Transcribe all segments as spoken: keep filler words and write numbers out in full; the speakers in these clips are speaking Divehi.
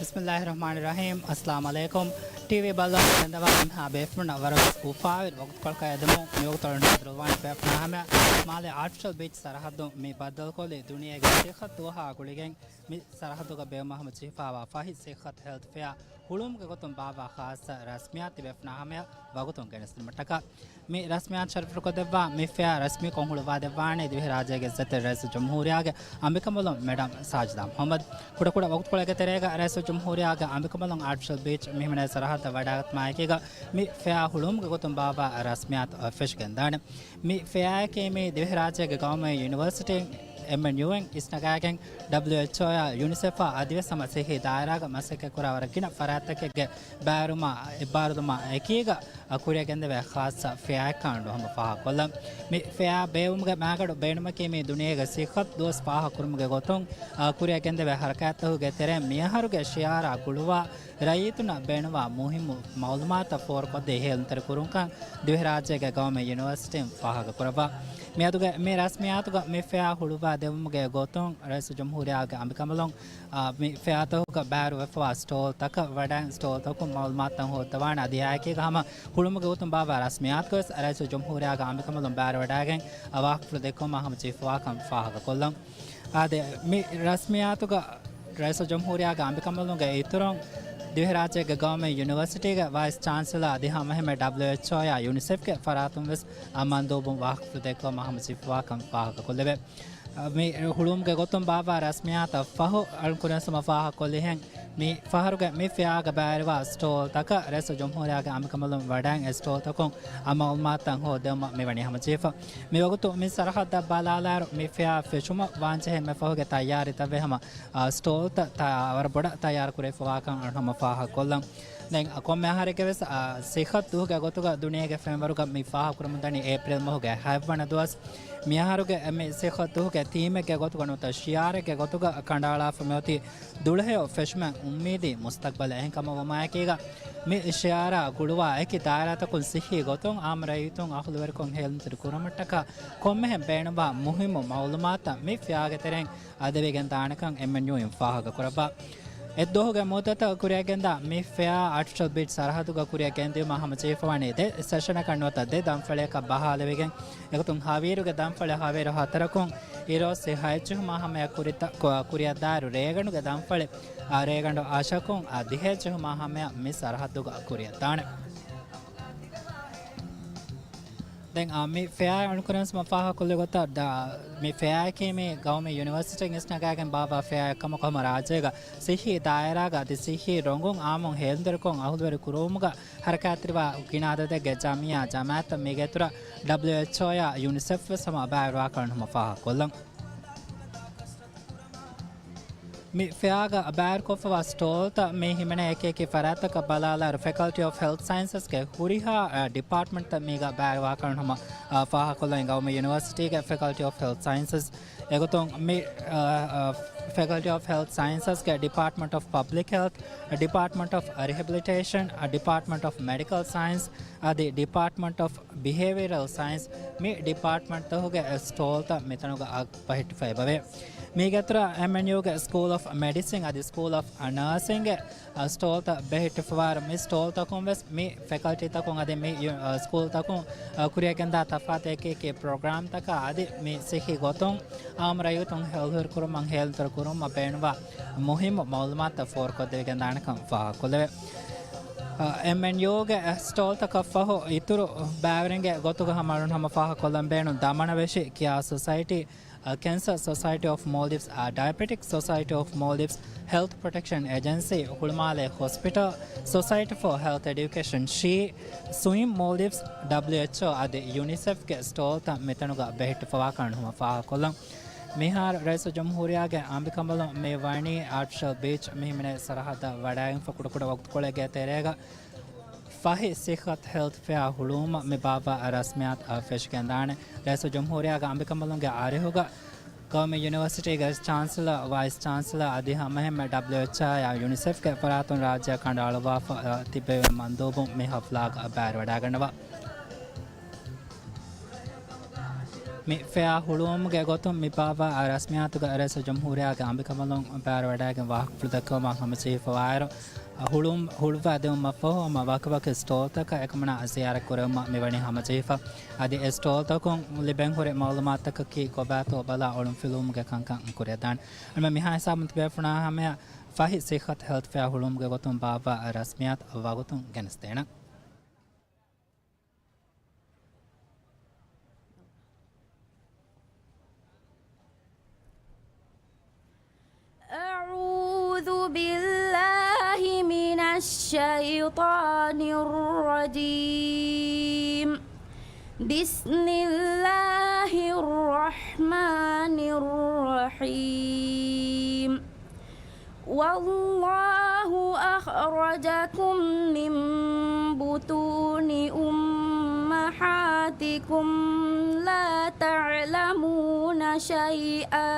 ބިސްމިއްލާހި ރަޙްމާނި ރަޙީމް. އައްސަލާމު ޢަލައިކުމް. ޓީވީ ބައްލަވާ ގެންދަވާ އެންމެހާ ބޭފުޅުންނަށް ވަރަށް އުފާވެރި ވަގުތުކޮޅަކަށް އެދެމުން މިވަގުތު އަޅުގަނޑު ހަނދުރުލުވާނެ ބޭފުޅުންނާ ހަމަޔަށް މާލެ އާޓްފިޝަލް ބީޗް ސަރަހައްދުން މި ބައްދަލުކޮށްލީ ދުނިޔޭގެ ސިއްހަތު ދުވަހާ ގުޅިގެން މި ސަރަހައްދުގަ ބޭއްވުމަށް ހަމަޖެހިފައިވާ ފަހި ސިއްހަތު ހެލްތު ފެއާ ހުޅުވުމުގެ ގޮތުން ބާއްވާ ޚާއްޞަ ރަސްމިއްޔާތު ތިބޭފުޅުންނާ ހަމަޔަށް ވަގުތުން ގެނެސްދިނުމަށްޓަކާ. މި ރަސްމިއްޔާތު ޝަރަފްކޮށްދެއްވާ މި ފެއާ ރަސްމީކޮށް ހުޅުވާދެއްވާނީ ދިވެހިރާއްޖޭގެ އިއްޒަތްތެރި ރައީސުލްޖުމްހޫރިއްޔާގެ އަނބިކަނބަލުން މެޑަމް ސާޖިދާ މުޙައްމަދު. ކުޑަކުޑަ ވަގުތުކޮޅެއްގެ ތެރޭގަ ރައީސުލްޖުމްހޫރިއްޔާގެ އަނބިކަނބަލުން އާޓްފިޝަލް ބީޗް މިހިމެނޭ ސަރަހައްދަށް ވަޑައިގަތުމާއެކީގަ މި ފެއާ ހުޅުވުމުގެ ގޮތުން ބާއްވާ ރަސްމިއްޔާތު ފެށިގެންދާނެ. މި ފެއާއަކީ މި ދިވެހިރާއްޖޭގެ ގައުމީ ޔުނިވަރސިޓީން، އެމްއެންޔޫއިން އިސްނަގާގެން ޑަބްލިއުއެޗްއޯއާ ޔުނިސެފާ އަދިވެސް ހަމަ ސިއްހީ ދާއިރާގަ މަސައްކަތްކުރާ ވަރަށް ގިނަ ފަރާތްތަކެއްގެ ބައިވެރިވުމާ އެއްބާރުލުމާ އެކީގަ ކުރިއަށް ގެންދެވޭ ޚާއްޞަ ފެއާއެއްކަން އަޅުގަނޑު ހަމަ ފާހަގަކޮށްލަން. މި ފެއާ ބޭއްވުމުގެ މައިގަނޑު ބޭނުމަކީ މި ދުނިޔޭގެ ސިއްހަތު ދުވަސް ފާހަގަކުރުމުގެ ގޮތުން، އާ، ކުރިއަށް ގެންދެވޭ ހަރަކާތްތަކުގެ ތެރެއިން މިއަހަރުގެ ޝިއާރާ ގުޅުވާ ރައްޔިތުންނަށް ބޭނުންވާ މުހިއްމު މައުލޫމާތަށް ފޯރުކޮށްދީ ހޭލުންތެރި ކުރުންކަން ދިވެހިރާއްޖޭގެ ގައުމީ ޔުނިވަރސިޓީން ފާހަގަކުރައްވާ. މިއަދުގެ މި ރަސްމިއްޔާތުގަ މި ފެއާ ހުޅުވާ ދެވުމުގެ ގޮތުން ރައީސުލްޖުމްހޫރިއްޔާގެ އަނބިކަނބަލުން އާ، މި ފެއާތަކުގަ ބައިވެރިވެފަވާ ސްޓޯލްތަކަށް ވަޑައިން ސްޓޯލްތަކުން މައުލޫމާތުތައް ހޯއްދަވާނެ. އަދި އެއާއެކީގަ ހަމަ ހުޅުވުމުގެ ގޮތުން ބާއްވާ ރަސްމިއްޔާތުގަވެސް ރައީސުލްޖުމްހޫރިއްޔާގެ އަނބިކަނބަލުން ބައިވެރިވަޑައިގެން ވާހަކަފުޅު ދެއްކުމަށް ހަމަޖެހިފަވާކަން ފާހަގަކޮށްލަން. އާދެ، މި ރަސްމިއްޔާތުގަ ރައީސުލްޖުމްހޫރިއްޔާގެ އަނބިކަނބަލުންގެ އިތުރުން ދިވެހިރާއްޖޭގެ ގައުމީ ޔުނިވަރސިޓީގެ ވައިސް ޗާންސެލާ އަދި ހަމައެހެންމެ ޑަބްލިއުއެޗްއޯއާ ޔުނިސެފްގެ ފަރާތުން ވެސް މަންދޫބުން ވާހަކަފުޅު ދެއްކުމަށް ހަމަޖެހިފަވާކަން ފާހަގަކޮށްލެވޭ. މި ހުޅުވުމުގެ ގޮތުން ބާއްވާ ރަސްމިއްޔާތަށް ފަހު، އަޅުން ކުރިން ސުމަ ފާހަގަކޮށްލިހެން، މި ފަހަރުގެ މި ފެއާގަ ބައިވެރިވާ ސްޓޯލްތަކަށް ރައީސުލްޖުމްހޫރިއްޔާގެ އަނބިކަނބަލުން ވަޑައިން އެ ސްޓޯލްތަކުން މައުލޫމާތުތައް ހޯއްދެވުމަށް މިވަނީ ހަމަޖެހިފަ. މިވަގުތު މި ސަރަހައްދަށް ބަލާލާއިރު، މި ފެއާ ފެށުމަށް ވާންޖެހޭ މި ފަހުގެ ތައްޔާރީތައްވެ ހަމަ، އާ، ސްޓޯލްތައް ތަ-، ވަރަށް ބޮޑަށް ތައްޔާރު ކުރެވިފަވާކަން އަޅުން ހަމަ ފާހަގަކޮށްލަން. ދެން ކޮންމެ އަހަރެއްގެ ވެސް، އާ، ސިއްހަތު ދުވަހުގެ ގޮތުގަ ދުނިޔޭގެ ފެންވަރުގަ މި ފާހަގަކުރަމުންދަނީ އޭޕްރީލް މަހުގެ ހަތްވަނަ ދުވަސް. މިއަހަރުގެ މި ސިއްހަތު ދުވަހުގެ ތީމެއްގެ ގޮތުގަ ނުވަތަ ޝިއާރެއްގެ ގޮތުގަ ކަނޑައަޅާފަ މިއޮތީ ދުޅަހެޔޮ ފެށުމެއް އުއްމީދީ މުސްތަގްބަލެއް. އެހެންކަމަށް ވުމާއެކީގަ މި ޝިއާރާ ގުޅުވާ އެކި ދާއިރާތަކުން ސިއްހީ ގޮތުން އާއްމު ރައްޔިތުން އަހުލުވެރިކޮށް ހޭލުންތެރި ކުރުމަށްޓަކާ ކޮންމެހެން ބޭނުންވާ މުހިއްމު މައުލޫމާތުތައް މި ފެއާގެ ތެރެއިން އަދިވެގެން ދާނެކަން އެމްއެންޔޫއިން ފާހަގަކުރައްވާ. އެއްދުވަހުގެ މުއްދަތަށް ކުރިއަށްގެންދާ މި ފެއާ އާޓްފިޝަލް ބީޗް ސަރަހައްދުގަ ކުރިއަށް ގެންދިއުމަށް ހަމަޖެހިފަވަނީ ދެ ސެޝަނަކަށް ނުވަތަ ދެ ދަންފަޅިއަކަށް ބަހާލެވިގެން، އެގޮތުން ހަވީރުގެ ދަންފަޅެއް ހަވީރު ހަތަރަކުން އިރުއޮއްސި ހައެއްޖެހުމާ ހަމަޔަށް ކުރިތަ-، ކު-، ކުރިއަށްދާއިރު ރޭގަނޑުގެ ދަންފަޅެއް، އާ، ރޭގަނޑު އަށަކުން އާ ދިހައެއްޖެހުމާ ހަމަޔަށް މި ސަރަހައްދުގަ ކުރިއަށްދާނެ. ދެން، އާ، މި ފެއާ އަޅުންކުރިން ސުމަ ފާހަގަކޮށްލި ގޮތަށް ދަ-، މި ފެއާއަކީ މި ގައުމީ ޔުނިވަރސިޓީން އިސްނަގާގެން ބާއްވާ ފެއާއެއް ކަމަކު ހަމަ ރާއްޖޭގަ ސިއްހީ ދާއިރާގަ އަދި ސިއްހީ ރޮނގުން އާއްމުން ހޭލުންތެރިކޮށް އަހުލުވެރި ކުރުވުމުގަ ހަރަކާތްތެރިވާ ގިނަ އަދަދެއްގެ ޖަމިއްޔާ، ޖަމާއަތްތައް މީގެއިތުރަށް ޑަބްލިއުއެޗްއޯއާ ޔުނިސެފް ވެސް ހަމަ ބައިވެރިވާކަން ހަމަ ފާހަގަކޮށްލަން. މި ފެއާގަ ބައިވެރިކޮށްފަވާ ސްޓޯލްތައް މި ހިމެނޭ އެކި އެކި ފަރާތްތަކަށް ބަލާލާއިރު، ފެކަލްޓީ އޮފް ހެލްތް ސައިންސަސްގެ ހުރިހާ، އަ، ޑިޕާޓްމަންޓްތައް މީގަ ބައިވެރިވާކަން ހަމަ، އަ، ފާހަގަކޮށްލަން. ގައުމީ ޔުނިވަރސިޓީގެ ފެކަލްޓީ އޮފް ހެލްތް ސައިންސަސް އެގޮތުން މި، އަ، އަ، ފެކަލްޓީ އޮފް ހެލްތް ސައިންސަސްގެ ޑިޕާޓްމަންޓް އޮފް ޕަބްލިކް ހެލްތް، ޑިޕާޓްމަންޓް އޮފް ރިހެބިލިޓޭޝަން، ޑިޕާޓްމަންޓް އޮފް މެޑިކަލް ސައިންސް އަދި ޑިޕާޓްމަންޓް އޮފް ބިހޭވިއަރަލް ސައިންސް، މި ޑިޕާޓްމަންޓްތަކުގެ ސްޓޯލްތައް މިތަނުގަ އަ، ބަހެއްޓިފައި އެބަވޭ. މީގެއިތުރަށް އެމްއެންޔޫގެ ސްކޫލް އޮފް މެޑިސިން އަދި ސްކޫލް އޮފް ނާސިންގްގެ، އަ، ސްޓޯލްތައް ބެހެއްޓިފަވާއިރު، މި ސްޓޯލްތަކުން ވެސް މި ފެކަލްޓީތަކުން އަދި މި ޔު-، އަ، ސްކޫލްތަކުން، އަ، ކުރިއަށްގެންދާ ތަފާތު އެކި އެކި ޕްރޮގްރާމްތަކާ އަދި މި ސިއްހީ ގޮތުން އާއްމު ރައްޔިތުން ހެޔޮ ހުރިކުރުމަށް ހޭލުންތެރި ކުރުމަށް ބޭނުންވާ މުހިއްމު މައުލޫމާތުތައް ފޯރުކޮށްދެވިގެންދާނެކަން ފާހަގަކޮށްލެވޭ. އެމްއެންޔޫގެ ސްޓޯލްތަކަށްފަހު އިތުރު ބައިވެރިންގެ ގޮތުގަ ހަމަ އަޅުން ހަމަ ފާހަގަކޮށްލަން ބޭނުން ދަމަނަވެށި ކިޔާ ސޮސައިޓީ، ކެންސަރ ސޮސައިޓީ އޮފް މޯލްޑިވްސް، ޑަޔަބެޓިކް ސޮސައިޓީ އޮފް މޯލްޑިވްސް، ހެލްތް ޕްރޮޓެކްޝަން އޭޖެންސީ، ހުޅުމާލޭ ހޮސްޕިޓަލް، ސޮސައިޓީ ފޯ ހެލްތް އެޑިއުކޭޝަން ޝީ، ސުއިމް މޯލްޑިވްސް، ޑަބްލިއުއެޗްއޯ އަދި ޔުނިސެފްގެ ސްޓޯލްތައް މިތަނުގަ ބެހެއްޓިފަވާކަން ހަމަ ފާހަގަކޮށްލަން. މިހާރު ރައީސުލްޖުމްހޫރިއްޔާގެ އަނބިކަނބަލުން މި ވަނީ އާޓްފިޝަލް ބީޗް މި ހިމެނޭ ސަރަހައްދަށް ވަޑައިގެންފަ ކުޑަކުޑަ ވަގުތުކޮޅެއްގެ ތެރޭގަ ފަހި ސިއްހަތު ހެލްތު ފެއާ ހުޅުވުމަށް މި ބާއްވާ ރަސްމިއްޔާތު ފެށިގެންދާނެ. ރައީސުލްޖުމްހޫރިއްޔާގެ އަނބިކަނބަލުންގެ އަރިހުގަ ގައުމީ ޔުނިވަރސިޓީގެ ޗާންސެލަރ، ވައިސް ޗާންސެލަރ އަދި ހަމައެހެންމެ ޑަބްލިއުއެޗްއާއާ ޔުނިސެފްގެ ފަރާތުން ރާއްޖެއަށް ކަނޑައަޅުއްވާފަ، އަ، ތިއްބެވި މަންދޫބުން މި ހަފްލާގަ ބައިވެރިވަޑައިގަންނަވާ. މި ފެއާ ހުޅުވުމުގެ ގޮތުން މި ބާއްވާ ރަސްމިއްޔާތުގަ ރައީސުލްޖުމްހޫރިއްޔާގެ އަނބިކަނބަލުން ބައިވެރިވެވަޑައިގެން ވާހަކަފުޅު ދެއްކެވުމަށް ހަމަޖެހިފަވާއިރު، ހުޅުވުން ހުޅުވާދެވުމަށްފަހު ހަމަ ވަކިވަކި ސްޓޯލްތަކަށް އެކަމަނާ ޒިޔާރަތް ކުރެވުމަށް މިވަނީ ހަމަޖެހިފަ. އަދި އެ ސްޓޯލްތަކުން ލިބެންހުރި މައުލޫމާތުތަކަކީ ކޮބާތޯ ބަލާ އޮޅުންފިލުވުމުގެ ކަންކަން ކުރިއަށްދާނެ. އަންމެ މިހާ ހިސާބުން ތިބޭފުޅުންނާ ހަމަޔަށް ފަހި ސިއްހަތު ހެލްތު ފެއާ ހުޅުވުމުގެ ގޮތުން ބާއްވާ ރަސްމިއްޔާތު ވަގުތުން ގެނެސްދޭނަން. أعوذ بالله من الشيطان الرجيم. بسم الله الرحمن الرحيم. والله أخرجكم من بطون أمهاتكم لا تعلمون شيئا،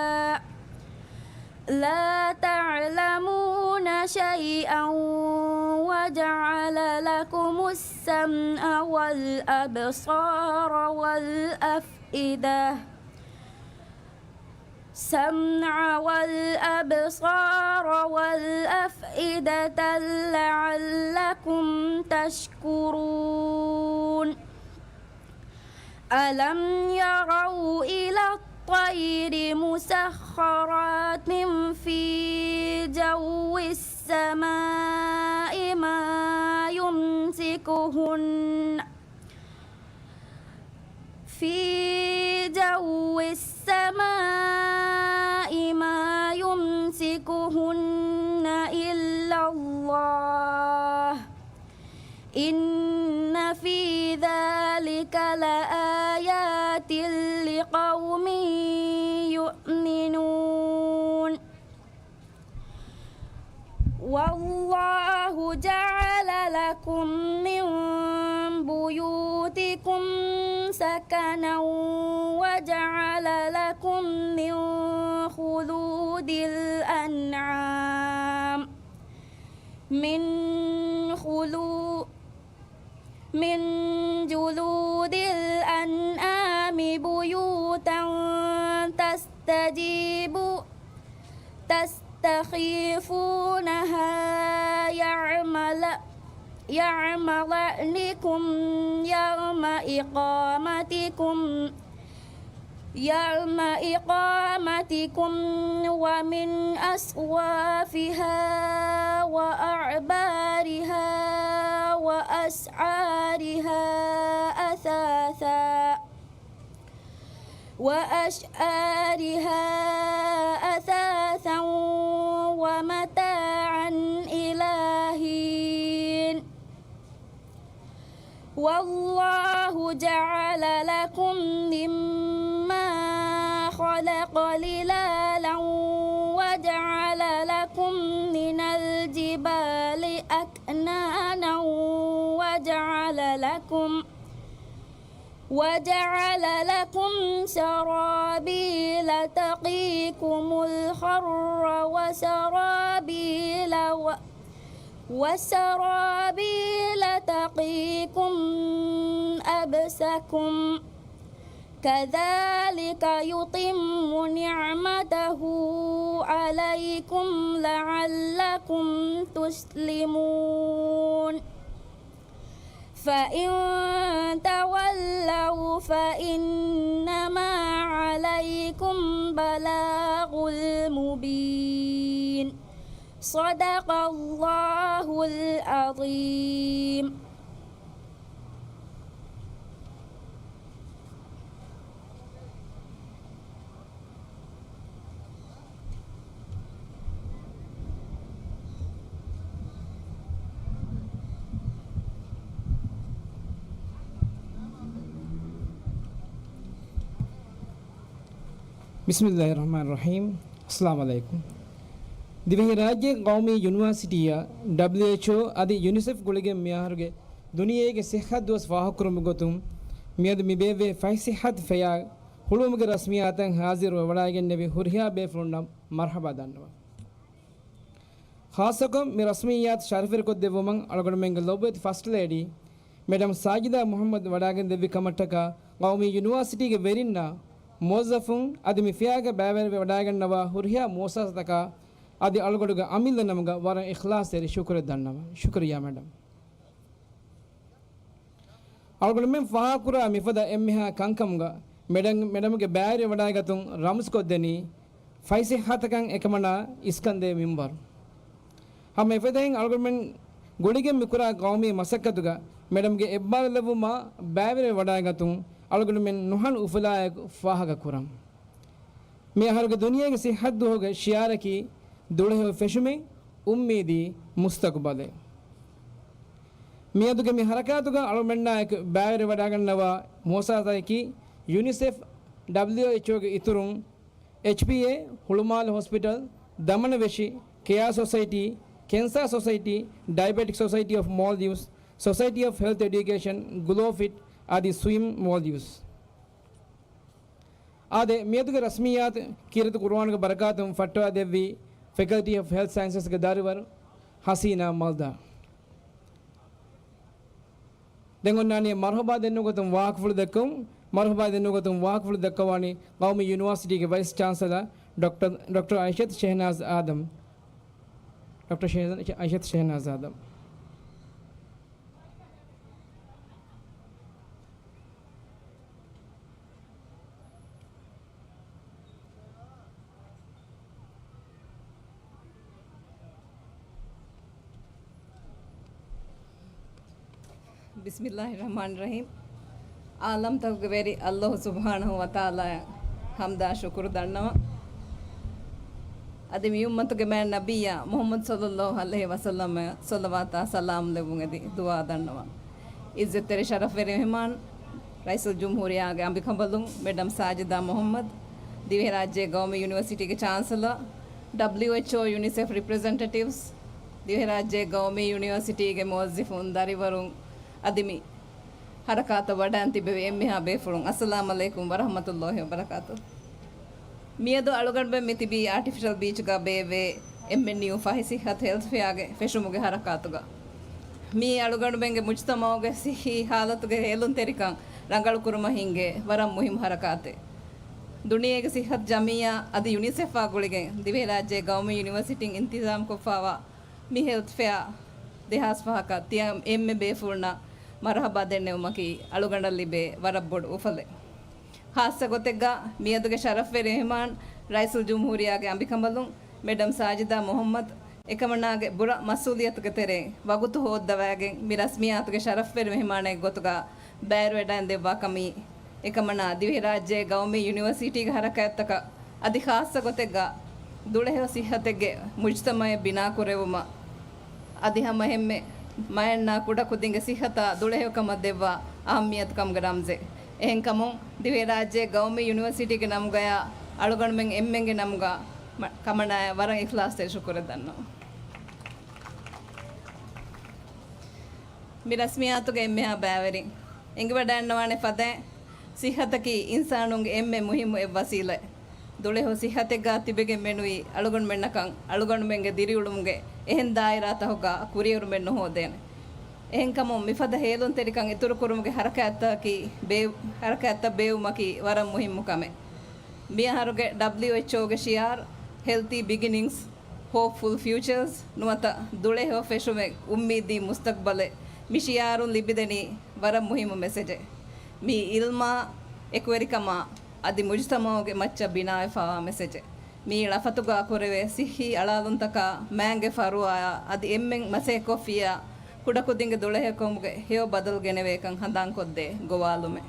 لا تعلمون شيئا وجعل لكم السمع والأبصار والأفئدة، السمع والأبصار والأفئدة لعلكم تشكرون. ألم يروا إلى الطير مسخرات في جو السماء ما يمسكهن، في جو السماء ما يمسكهن إلا الله، إن في ذلك لآيات لقوم يؤمنون. والله جعل لكم من بيوتكم سكنا وجعل لكم من خلود الأنعام، من خلود من جلود الأنعام بيوتا تستجيب، تستخفونها يعمل، يعمل لكم يوم إقامتكم، يوم إقامتكم ومن أصوافها وأعبارها وأشعارها أثاثا، وأشعارها أثاثا ومتاعا إلى حين. والله جعل لكم مما خلق ظلالا وجعل لكم من الجبال أكنانا وجعل لكم، وجعل لكم سرابيل تقيكم الحر وسرابيل و-، وسرابيل تقيكم بأسكم، كذلك يتم نعمته عليكم لعلكم تسلمون. فإن تولوا فإنما عليكم بلاغ المبين. صدق الله العظيم. ބިސްމިއްލާހި ރަޙްމާނި ރަޙީމް. އައްސަލާމު ޢަލައިކުމް. ދިވެހިރާއްޖޭގެ ޤައުމީ ޔުނިވާސިޓީއަށް ޑަބްލިއުއެޗްއޯ އަދި ޔުނިސެފް ގުޅިގެން މިއަހަރުގެ ދުނިޔޭގެ ސިއްހަތު ދުވަސް ފާހަގަކުރުމުގެ ގޮތުން، މިއަދު މިބޭއްވޭ ފަހި ސިއްހަތު ފެޔާ ހުޅުވުމުގެ ރަސްމިއްޔާތަށް ހާޒިރުވެވަޑައިގެންނެވި ހުރިހާ ބޭފުޅުންނަށް މަރްޙަބާ ދަންނަވަން. ޚާއްޞަކޮށް މި ރަސްމިއްޔާތު ޝަރަފުވެރިކޮށްދެއްވުމަށް އަޅުގަނޑުމެންގެ ލޮބުވެތި ފަސްޓް ލޭޑީ މެޑަމް ސާޖިދާ މުޙައްމަދު ވަޑައިގެން ދެއްވި ކަމަށްޓަކާ ޤައުމީ ޔުނިވާސިޓީގެ ވެރިންނާ މުވައްޒަފުން އަދި މި ފެއާގަ ބައިވެރިވެވަޑައިގަންނަވާ ހުރިހާ މުއައްސަސާތަކާ އަދި އަޅުގަނޑުގެ އަމިއްލަ ނަމުގަ ވަރަށް އިޚްލާޞްތެރި ޝުކުރެއް ދަންނަވަން. ޝުކުރިއްޔާ މެޑަމް. އަޅުގަނޑުމެން ފާހަގަކުރާ މިފަދަ އެންމެހާ ކަންކަމުގަ މެޑަމް، މެޑަމްގެ ބައިވެރިވެވަޑައިގަތުން ރަމްޒުކޮށްދެނީ ފައިސިއްހަތަކަށް އެކަމަނާ އިސްކަންދޭ މިންވަރު. ހަމަ އެފަދައިން އަޅުގަނޑުމެން ގުޅިގެން މިކުރާ ގައުމީ މަސައްކަތުގަ މެޑަމްގެ އެއްބާރުލެއްވުމާ ބައިވެރިވެވަޑައިގަތުން އަޅުގަނޑުމެން ނުހަނު އުފުލާއެކު ފާހަގަކުރަން. މި އަހަރުގެ ދުނިޔޭގެ ސިއްހަތްދުވަހުގެ ޝިއާރަކީ ދުޅަހެޔޮ ފެށުމެއް، އުއްމީދީ މުސްތަގުބަލެއް. މިއަދުގެ މި ހަރަކާތުގަ އަޅުމެންނާއެކު ބައިވެރިވަޑައިގަންނަވާ މުއައްސަސާތަކީ ޔުނިސެފް، ޑަބްލިއުއެޗްއޯގެ އިތުރުން، އެޗްޕީއޭ، ހުޅުމާލެ ހޮސްޕިޓަލް، ދަމަނަވެށި، ކެއާ ސޮސައިޓީ، ކެންސާ ސޮސައިޓީ، ޑައިބެޓިކް ސޮސައިޓީ އޮފް މޯލްޑިވްސް، ސޮސައިޓީ އޮފް ހެލްތް އެޑިއުކޭޝަން، ގްލޯ ފިޓް އަދި ސްވިމް މޯލްޑިވްސް. އާދެ، މިއަދުގެ ރަސްމިއްޔާތު ކީރިތި ޤުރުއާނުގެ ބަރަކާތުން ފައްޓަވައިދެއްވީ ފެކަލްޓީ އޮފް ހެލްތް ސައިންސަސްގެ ދަރިވަރު ހަސީނާ މަލްދާ. ދެން އޮންނާނީ މަރުހަބާ ދެންނެވުމުގެ ގޮތުން ވާހަކަފުޅު ދެއްކުން. މަރުހަބާ ދެންނެވުމުގެ ގޮތުން ވާހަކަފުޅު ދައްކަވާނީ ޤައުމީ ޔުނިވާސިޓީގެ ވައިސް ޗާންސެލަރ ޑޮކްޓަރ، ޑޮކްޓަރ އައިޝަތު ޝެހްނާޒް އާދަމް. ޑޮކްޓަރ ޝެހް-، އައިޝަތު ޝެހްނާޒް އާދަމް. ބިސްމިއްލާހި ރަޙްމާނި ރަޙީމް. ޢާލަމްތަކުގެ ވެރި ﷲ ސުބްޙާނަހޫ ވަތަޢާލާއަށް ޙަމްދާ ޝުކުރު ދަންނަވަން. އަދި މި އުއްމަތުގެ މާތް ނަބިއްޔާ މުޙައްމަދު ޞައްލައްލާހު ޢަލައިހި ވަސައްލަމަށް ޞަލަވާތާ ސަލާމް ލެއްވުން އެދި ދުޢާ ދަންނަވަން. ޢިއްޒަތްތެރި ޝަރަފްވެރި މެހެމާން، ރައީސުލްޖުމްހޫރިއްޔާގެ އަނބިކަނބަލުން މެޑަމް ސާޖިދާ މުޙައްމަދު، ދިވެހިރާއްޖޭގެ ގައުމީ ޔުނިވަރސިޓީގެ ޗާންސެލަރ، ޑަބްލިއުއެޗްއޯ ޔުނިސެފް ރިޕްރެޒެންޓެޓިވްސް، ދިވެހިރާއްޖޭގެ ގައުމީ ޔުނިވަރސިޓީގެ މުވައްޒަފުން، ދަރިވަރުން، އަދި މި ހަރަކާތަށް ވަޑައިން ތިބެވި އެންމެހާ ބޭފުޅުން، އައްސަލާމް ޢަލައިކުމް ވަރަޙްމަތުﷲި ވަބަރަކާތު. މިއަދު އަޅުގަނޑުމެން މި ތިބީ އާޓިފިޝަލް ބީޗުގަ ބޭއްވޭ އެމްއެންޔޫ ފަހި ސިއްހަތު ހެލްތް ފެއާގެ ފެށުމުގެ ހަރަކާތުގަ. މީ އަޅުގަނޑުމެންގެ މުޖުތަމަޢުގެ ސިއްހީ ޙާލަތުގެ ހޭލުންތެރިކަން ރަނގަޅުކުރުމަށް ހިންގޭ ވަރަށް މުހިއްމު ހަރަކާތެއް. ދުނިޔޭގެ ސިއްހަތު ޖަމިއްޔާ އަދި ޔުނިސެފާ ގުޅިގެން ދިވެހިރާއްޖޭ ގައުމީ ޔުނިވަރސިޓީން އިންތިޒާމްކޮށްފާވާ މި ހެލްތް ފެއާ ދެހާސް ފަހަކަށް ތިޔަ އެންމެ ބޭފުޅުންނަށް މަރުޙަބާ ދެންނެވުމަކީ އަޅުގަނޑަށް ލިބޭ ވަރަށް ބޮޑު އުފަލެއް. ޚާއްޞަ ގޮތެއްގަ މިއަދުގެ ޝަރަފްވެރި މެހެމާން ރައީސުލްޖުމްހޫރިއްޔާގެ އަނބިކަނބަލުން މެޑަމް ސާޖިދާ މުޙައްމަދު އެކަމަނާގެ ބުރަ މަސްއޫލިއްޔަތުގެ ތެރެއިން ވަގުތު ހޯއްދަވައިގެން މި ރަސްމިއްޔާތުގެ ޝަރަފްވެރި މެހެމާނެއްގެ ގޮތުގަ ބައިވެރިވެވަޑައިގެންދެއްވާ ކަމީ އެކަމަނާ ދިވެހިރާއްޖޭ ގައުމީ ޔުނިވަރސިޓީގެ ހަރަކާތްތަކަށް އަދި ޚާއްޞަ ގޮތެއްގަ ދުޅަހެޔޮ ސިއްހަތެއްގެ މުޖުތަމަޢެއް ބިނާކުރެއްވުމަށް އަދި ހަމައެހެންމެ މައެއްނާ ކުޑަކުދިންގެ ސިއްހަތާ ދުޅަހެޔޮކަމަށް ދެއްވާ އަހައްމިއްޔަތުކަމުގެ ރަމްޒެއް. އެހެންކަމުން ދިވެހިރާއްޖޭ ގައުމީ ޔުނިވަރސިޓީގެ ނަމުގަޔާ އަޅުގަނޑުމެން އެންމެންގެ ނަމުގަ މަ-، ކަމަނާއަށް ވަރަށް އިޚްލާޞްތެރި ޝުކުރެއް ދަންނަވަން. މި ރަސްމިއްޔާތުގެ އެންމެހާ ބައިވެރިން އެނގިވަޑައިގަންނަވާނެ ފަދައިން، ސިއްހަތަކީ އިންސާނުންގެ އެންމެ މުހިއްމު އެއް ވަސީލަތް. ދުޅަހެޔޮ ސިއްހަތެއްގަ ތިބެގެން މެނުވީ އަޅުގަނޑުމެންނަކަށް އަޅުގަނޑުމެންގެ ދިރިއުޅުމުގެ އެހެން ދާއިރާތަކުގަ ކުރިއެރުމެއް ނުހޯދޭނެ. އެހެންކަމުން މިފަދަ ހޭލުންތެރިކަން އިތުރުކުރުމުގެ ހަރަކާތްތަކަކީ ބޭ-، ހަރަކާތްތައް ބޭއްވުމަކީ ވަރަށް މުހިއްމު ކަމެއް. މިއަހަރުގެ ޑަބްލިއުއެޗްއޯގެ ޝިޢާރު ހެލްތީ ބިގިނިންގްސް، ހޯޕްފުލް ފިއުޗާސް ނުވަތަ ދުޅަހެޔޮ ފެށުމެއް، އުއްމީދީ މުސްތަޤްބަލެއް. މި ޝިޢާރުން ލިބިދެނީ ވަރަށް މުހިއްމު މެސެޖެއް. މީ ޢިލްމާ، އެކުވެރިކަމާ އަދި މުޖުތަމަޢުގެ މައްޗަށް ބިނާވެފާވާ މެސެޖެއް. މި ޅަފަތުގަ ކުރެވޭ ސިއްހީ އަޅާލުންތަކާ މާތްގެ ފަރުވާއާ އަދި އެންމެން މަސައްކަތްކޮށްފިއްޔާ ކުޑަކުދިންގެ ދުޅަހެޔޮކަމުގެ ހެޔޮ ބަދަލު ގެނެވޭކަން ހަނދާންކޮށްދޭ ގޮވާލުމެއް.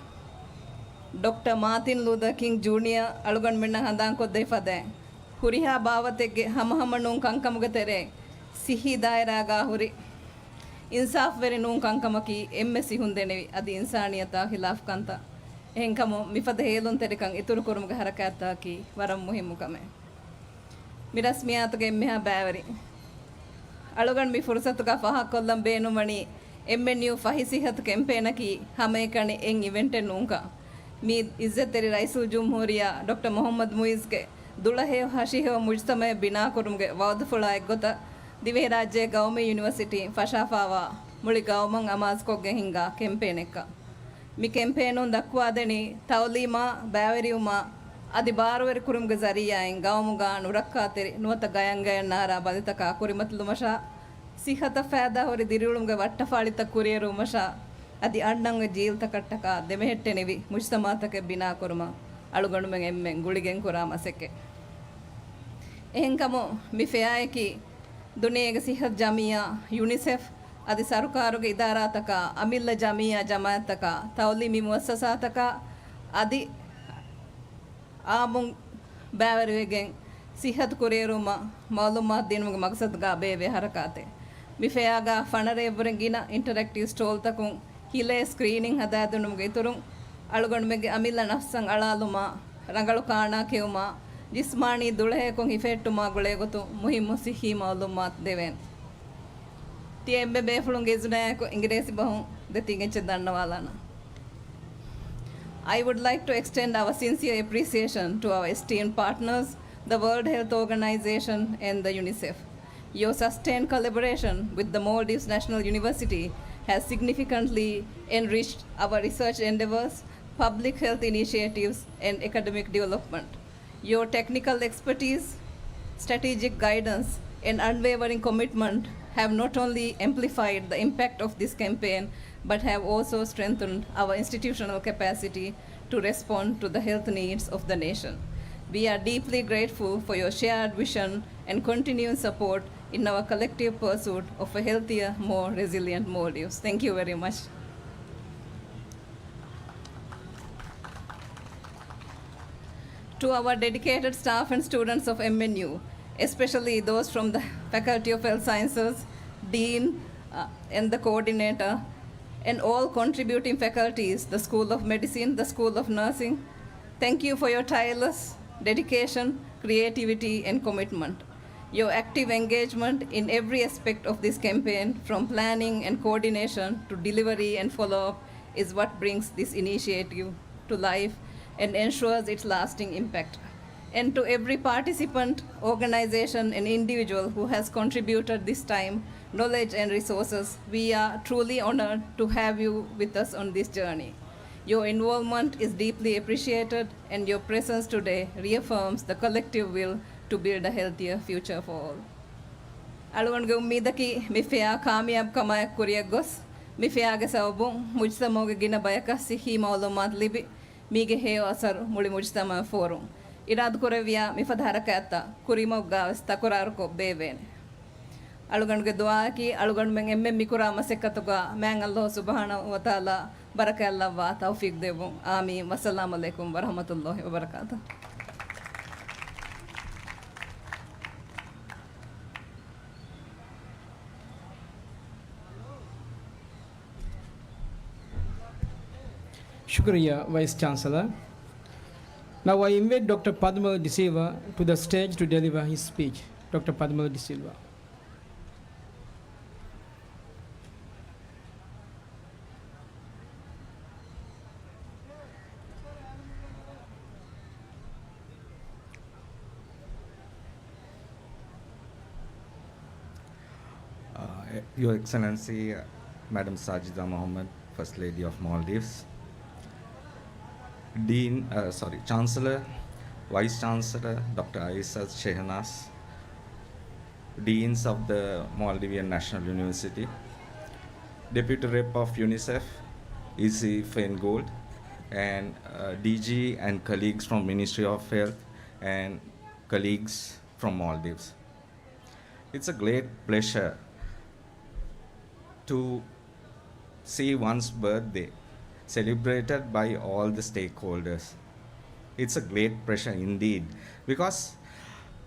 ޑޮކްޓަރ މާތިން ލޫތަރ ކިންގް ޖޫނިއާ އަޅުގަނޑުމެންނަށް ހަނދާންކޮށްދެއްވި ފަދައިން، ހުރިހާ ބާވަތެއްގެ ހަމަހަމަނޫން ކަންކަމުގެ ތެރެއިން ސިއްހީ ދާއިރާގަ ހުރި އިންސާފުވެރި ނޫން ކަންކަމަކީ އެންމެ ސިހުން ދެނިވި އަދި އިންސާނިއްޔަތާ ޚިލާފު ކަންތައް. އެހެންކަމުން މިފަދަ ހޭލުންތެރިކަން އިތުރުކުރުމުގެ ހަރަކާތްތަކަކީ ވަރަށް މުހިއްމު ކަމެއް. މި ރަސްމިއްޔާތުގެ އެންމެހާ ބައިވެރިން. އަޅުގަނޑު މި ފުރުޞަތުގަ ފާހަގަކޮށްލަން ބޭނުންވަނީ އެމްއެންޔޫ ފަހި ސިއްހަތު ކެމްޕޭނަކީ ހަމައެކަނި އެއް އިވެންޓެއް ނޫންކަން. މީ އިއްޒަތްތެރި ރައީސުލްޖުމްހޫރިއްޔާ ޑޮކްޓަރ މުޙައްމަދު މުޢިއްޒުގެ ދުޅަހެޔޮ ހަށިހެޔޮ މުޖުތަމަޢެއް ބިނާކުރުމުގެ ވަޢުދުފުޅާ އެއްގޮތަށް ދިވެހިރާއްޖޭ ގައުމީ ޔުނިވަރސިޓީން ފަށާފާވާ މުޅި ގައުމަށް އަމާޒުކޮށްގެން ހިންގާ ކެމްޕޭނެއްކަން. މި ކެމްޕޭނުން ދައްކުވާދެނީ ތަޢުލީމާ ބައިވެރިވުމާ އަދި ބާރުވެރި ކުރުމުގެ ޒަރީޢާއިން ގައުމުގަ ނުރައްކާތެރި ނުވަތަ ގަޔަންގަޔަށް ނާރާ ބަލިތަކާ ކުރިމަތިލުމަށާ، ސިއްހަތަށް ފައިދާހުރި ދިރިއުޅުމުގެ ވައްޓަފާޅިތައް ކުރިއެރުވުމަށާ، އަދި އަންނަން އޮތް ޖީލްތަކަށްޓަކާ ދެމެހެއްޓެނިވި މުޖްތަމަޢުތަކެއް ބިނާކުރުމަށް އަޅުގަނޑުމެން އެންމެން ގުޅިގެން ކުރާ މަސައްކަތް. އެހެންކަމުން މި ފެއާއަކީ ދުނިޔޭގެ ސިއްހަތު ޖަމިއްޔާ، ޔުނިސެފް އަދި ސަރުކާރުގެ އިދާރާތަކާ، އަމިއްލަ ޖަމިއްޔާ ޖަމާޢަތްތަކާ، ތަޢުލީމީ މުއައްސަސާތަކާ އަދި އާއްމުން ބައިވެރިވެގެން ސިއްހަތު ކުރިއެރުވުމަށް މަޢުލޫމާތު ދިނުމުގެ މަޤްޞަދުގަ ބޭއްވޭ ޙަރަކާތެއް. މި ފެއާގަ ފަނަރައެއްވުރެ ގިނަ އިންޓަރެކްޓިވް ސްޓޯލްތަކުން ހިލޭ ސްކްރީނިން ހަދާދިނުމުގެ އިތުރުން، އަޅުގަނޑުމެންގެ އަމިއްލަ ނަފްސަށް އަޅާލުމާ، ރަނގަޅު ކާނާ ކެއުމާ، ޖިސްމާނީ ދުޅަހެޔޮކޮށް ހިފެހެއްޓުމާ ގުޅޭގޮތުން މުހިއްމު ސިއްހީ މަޢުލޫމާތު ދެވޭނެ. ތިޔަ އެންމެ ބޭފުޅުންގެ އިޒުނާއެކު އިނގިރޭސި ބަހުން ދެތިން އެއްޗެއް ދަންނަވާލާނަން. I would like to extend our sincere appreciation to our esteemed partners, the World Health Organization and the UNICEF. Your sustained collaboration with the Maldives National University has significantly enriched our research endeavors, public health initiatives, and academic development. Your technical expertise, strategic guidance, and unwavering commitment have not only amplified the impact of this campaign, but have also strengthened our institutional capacity to respond to the health needs of the nation. We are deeply grateful for your shared vision and continuing support in our collective pursuit of a healthier, more resilient Maldives. Thank you very much. To our dedicated staff and students of M N U, especially those from the Faculty of Health Sciences, Dean, uh, and the coordinator, and all contributing faculties, the School of Medicine, the School of Nursing, thank you for your tireless dedication, creativity, and commitment. Your active engagement in every aspect of this campaign, from planning and coordination to delivery and follow-up, is what brings this initiative to life and ensures its lasting impact. And to every participant, organization, and individual who has contributed this time, knowledge, and resources, we are truly honored to have you with us on this journey. Your involvement is deeply appreciated, and your presence today reaffirms the collective will to build a healthier future for all. އަޅުގަނޑުގެ އުއްމީދަކީ މި ފެއާ ކާމިޔާބު ކަމާއެކު ކުރިއަށް ގޮސް، މި ފެއާގެ ސަބަބުން މުޖްތަމަޢުގެ ގިނަ ބަޔަކަށް ސިއްހީ މަޢުލޫމާތު ލިބި، މީގެ ހެޔޮ އަސަރު މުޅި މުޖްތަމަޢަށް ފޯރުން. އިރާދަކުރެއްވިޔާ މިފަދަ ހަރަކާތްތައް ކުރިމަގުގަވެސް ތަކުރާރުކޮށް ބޭއްވޭނެ. އަޅުގަނޑުގެ ދުޢާއަކީ އަޅުގަނޑުމެން އެންމެން މިކުރާ މަސައްކަތުގަ މާތް ﷲ ސުބްޙާނަހޫ ވަތަޢާލާ ބަރަކާތްލައްވާ ތައުފީޤު ދެއްވުން. އާމީން. ވައްސަލާމް ޢަލައިކުމް ވަރަޙްމަތުﷲ ވަބަރަކާތުހު. Shukriya, Vice Chancellor. Now I invite Doctor Padmal De Silva to the stage to deliver his speech. Doctor Padmal De Silva. Uh, Your Excellency, uh, Madam Sajida Mohammed, First Lady of Maldives, Dean, uh, sorry, Chancellor, Vice Chancellor, Doctor Aisat Shehnaz, Deans of the Maldivian National University, Deputy Rep of UNICEF, Izzy Feingold, and, uh, D G and colleagues from Ministry of Health and colleagues from Maldives. It's a great pleasure to see one's birthday celebrated by all the stakeholders. It's a great pleasure indeed, because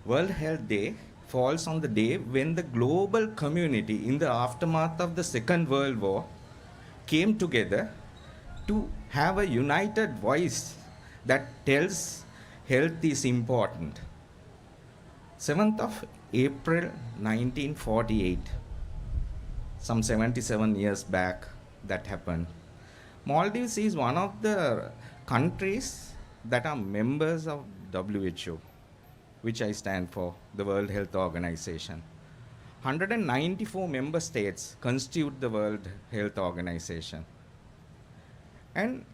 World Health Day falls on the day when the global community, in the aftermath of the Second World War, came together to have a united voice that tells health is important. Seventh of April nineteen forty-eight, some seventy-seven years back that happened. Maldives is one of the countries that are members of W H O, which I stand for, the World Health Organization. Hundred and ninety-four member states constitute the World Health Organization. And,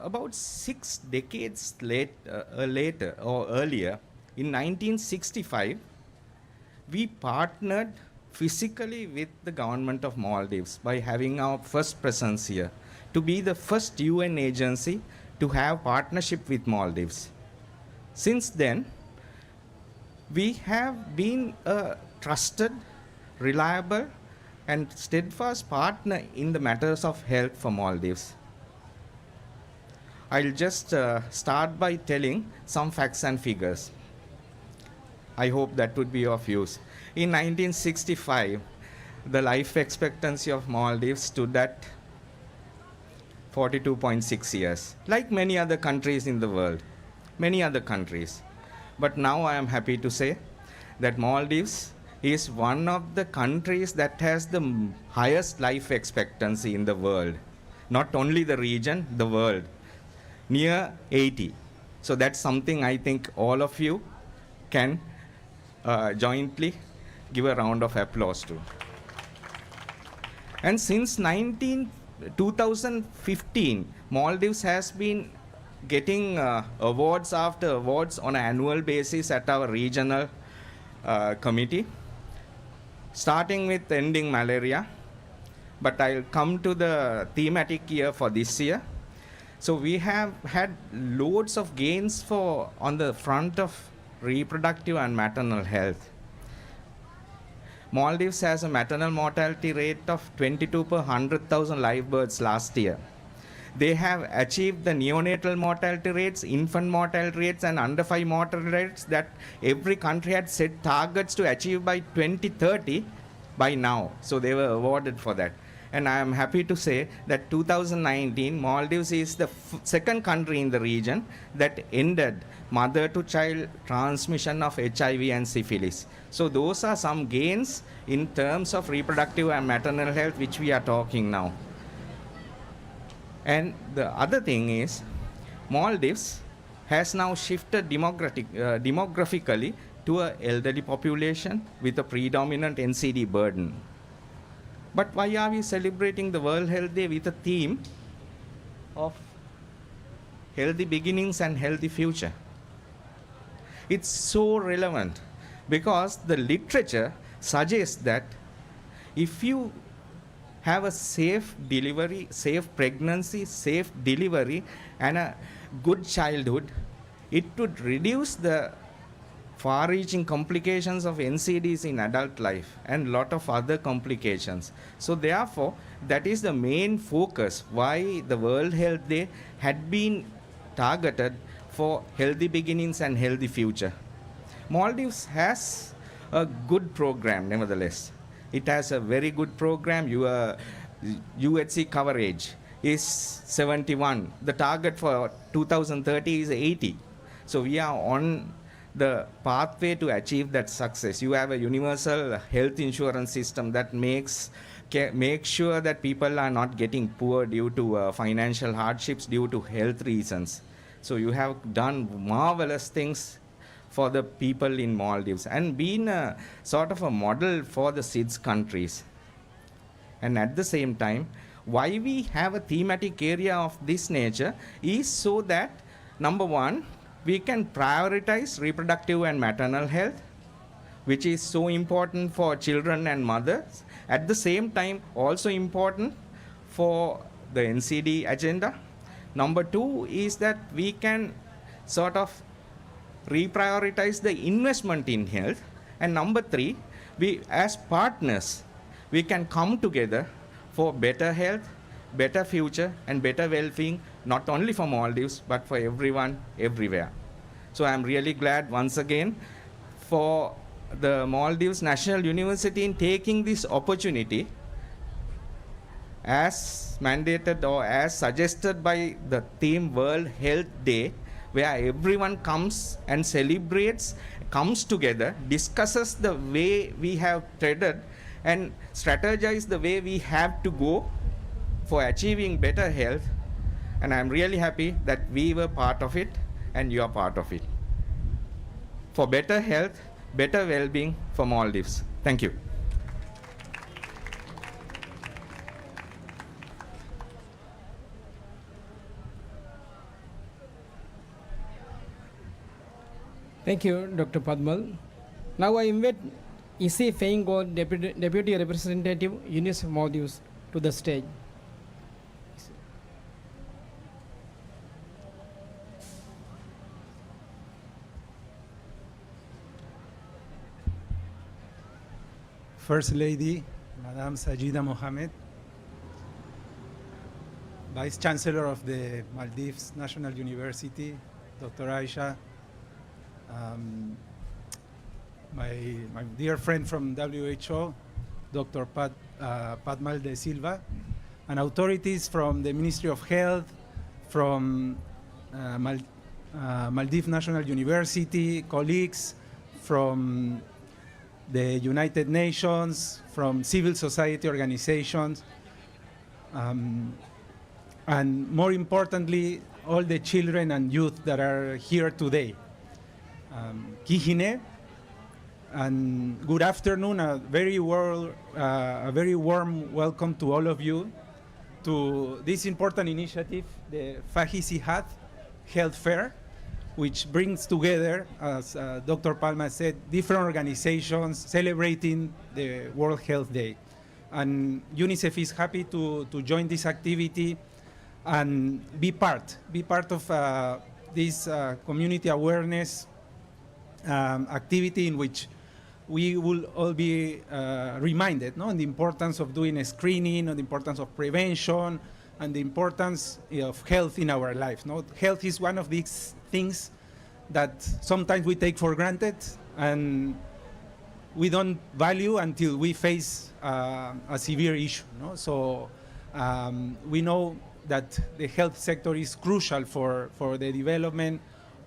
About six decades late, uh, uh, later or earlier, in nineteen sixty-five, we partnered physically with the government of Maldives by having our first presence here, to be the first U N agency to have partnership with Maldives. Since then, we have been a trusted, reliable, and steadfast partner in the matters of health for Maldives. I'll just, uh, start by telling some facts and figures. I hope that would be of use. In nineteen sixty-five, the life expectancy of Maldives stood at forty-two point six years, like many other countries in the world, many other countries. But now I am happy to say that Maldives is one of the countries that has the m-, highest life expectancy in the world. Not only the region, the world. Near eighty. So that's something I think all of you can, uh, jointly give a round of applause to. And since nineteen, two thousand fifteen, Maldives has been getting, uh, awards after awards on an annual basis at our regional, uh, committee, starting with ending malaria. But I'll come to the thematic year for this year. So we have had loads of gains for, on the front of reproductive and maternal health. Maldives has a maternal mortality rate of twenty-two per hundred thousand live births last year. They have achieved the neonatal mortality rates, infant mortality rates, and under five mortality rates that every country had set targets to achieve by twenty thirty by now. So they were awarded for that. And I am happy to say that two thousand nineteen, Maldives is the f-, second country in the region that ended mother-to-child transmission of H I V and syphilis. So those are some gains in terms of reproductive and maternal health, which we are talking now. And the other thing is, Maldives has now shifted demographic-, uh, demographically to a elderly population with a predominant N C D burden. But why are we celebrating the World Health Day with a theme of healthy beginnings and healthy future? It's so relevant because the literature suggests that if you have a safe delivery, safe pregnancy, safe delivery, and a good childhood, it would reduce the far-reaching complications of N C Ds in adult life and lot of other complications. So therefore, that is the main focus why the World Health Day had been targeted for healthy beginnings and healthy future. Maldives has a good program, nevertheless. It has a very good program. Your U H C coverage is seventy-one. The target for two thousand thirty is eighty. So we are on the pathway to achieve that success. You have a universal health insurance system that makes, ca-, make sure that people are not getting poor due to, uh, financial hardships due to health reasons. So you have done marvelous things for the people in Maldives and been a sort of a model for the SIDS countries. And at the same time, why we have a thematic area of this nature is so that, number one, we can prioritize reproductive and maternal health, which is so important for children and mothers. At the same time, also important for the N C D agenda. Number two is that we can sort of reprioritize the investment in health. And number three, we as partners, we can come together for better health, better future, and better well-being, not only for Maldives, but for everyone, everywhere. So I'm really glad once again for the Maldives National University in taking this opportunity as mandated or as suggested by the theme World Health Day, where everyone comes and celebrates, comes together, discusses the way we have treaded and strategize the way we have to go for achieving better health. And I'm really happy that we were part of it and you are part of it. For better health, better well-being for Maldives. Thank you. Thank you, Doctor Padmal. Now I invite Isi Feingold, Deputy, Deputy Representative, UNICEF Maldives, to the stage. First Lady, Madame Sajida Mohamed, Vice Chancellor of the Maldives National University, Doctor Aisha, um, my, my dear friend from W H O, Doctor Pat, uh, Padmal de Silva, and authorities from the Ministry of Health, from uh, Mal- uh, Maldives National University, colleagues from the United Nations, from civil society organizations, um, and more importantly, all the children and youth that are here today. Um, ކިހިނެއް, and good afternoon, a very, wor- uh, a very warm welcome to all of you to this important initiative, the Fahi Sihat Health Fair, which brings together, as uh, Doctor Padmal said, different organizations celebrating the World Health Day. And UNICEF is happy to, to join this activity and be part, be part of uh, this uh, community awareness um, activity in which we will all be uh, reminded, no, on the importance of doing a screening, on the importance of prevention, and the importance of health in our life. No? Health is one of these things that sometimes we take for granted and we don't value until we face uh, a severe issue. No? So um, we know that the health sector is crucial for, for the development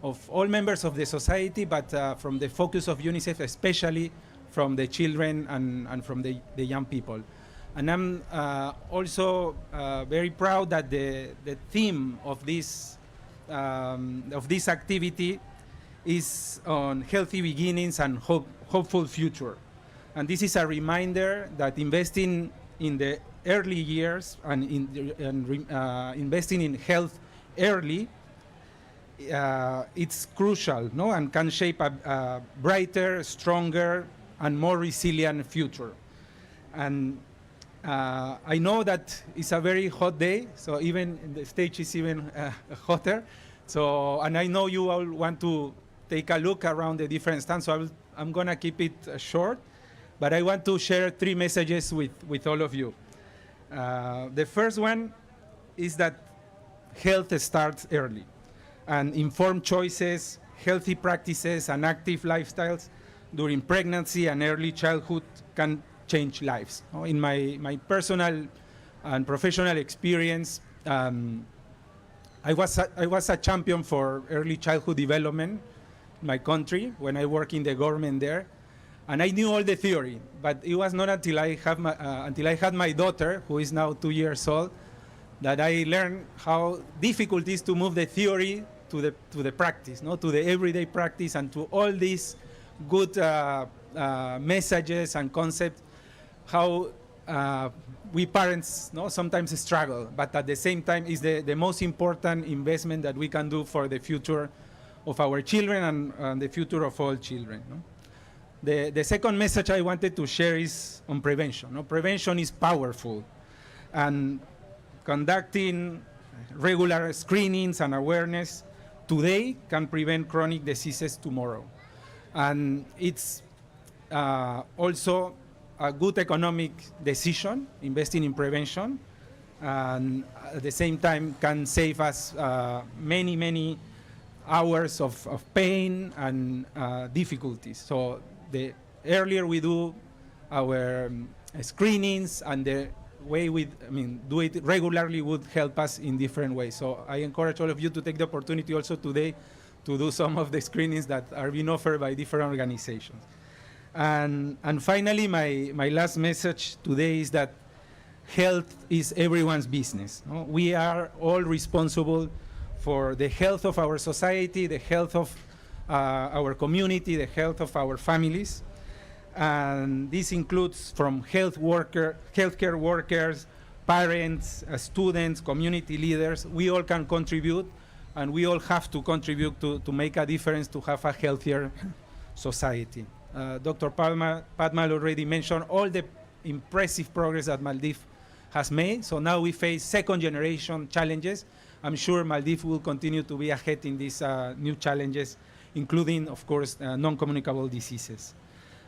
of all members of the society, but uh, from the focus of UNICEF, especially from the children and, and from the, the young people. And I'm uh, also uh, very proud that the, the theme of this, um, of this activity is on healthy beginnings and hope, hopeful future. And this is a reminder that investing in the early years and, in, and uh, investing in health early uh, it's crucial, no, and can shape a, a brighter, stronger, and more resilient future. And uh, I know that it's a very hot day, so even the stage is even uh, hotter. So, and I know you all want to take a look around the different stands, so I will, I'm going to keep it uh, short, but I want to share three messages with, with all of you. Uh, the first one is that health starts early, and informed choices, healthy practices, and active lifestyles during pregnancy and early childhood can change lives. In my, my personal and professional experience, um, I was a, I was a champion for early childhood development in my country when I worked in the government there. And I knew all the theory, but it was not until I have my, uh, until I had my daughter, who is now two years old, that I learned how difficult it is to move the theory to the to the practice, no, to the everyday practice, and to all these good uh, uh, messages and concepts. How uh, we parents, no, sometimes struggle, but at the same time is the, the most important investment that we can do for the future of our children and, and the future of all children. No? The, the second message I wanted to share is on prevention. No? Prevention is powerful, and conducting regular screenings and awareness today can prevent chronic diseases tomorrow. And it's uh, also a good economic decision, investing in prevention, and at the same time can save us uh, many, many hours of, of pain and uh, difficulties. So the earlier we do our um, screenings and the way we, I mean, do it regularly would help us in different ways. So I encourage all of you to take the opportunity also today to do some of the screenings that are being offered by different organizations. And, and finally, my, my last message today is that health is everyone's business. No? We are all responsible for the health of our society, the health of uh, our community, the health of our families. And this includes from health worker, healthcare workers, parents, uh, students, community leaders. We all can contribute And we all have to contribute to, to make a difference to have a healthier society. Uh, Doctor Palma, Padmal already mentioned all the impressive progress that Maldives has made. So now we face second generation challenges. I'm sure Maldives will continue to be ahead in these uh, new challenges, including, of course, uh, non-communicable diseases.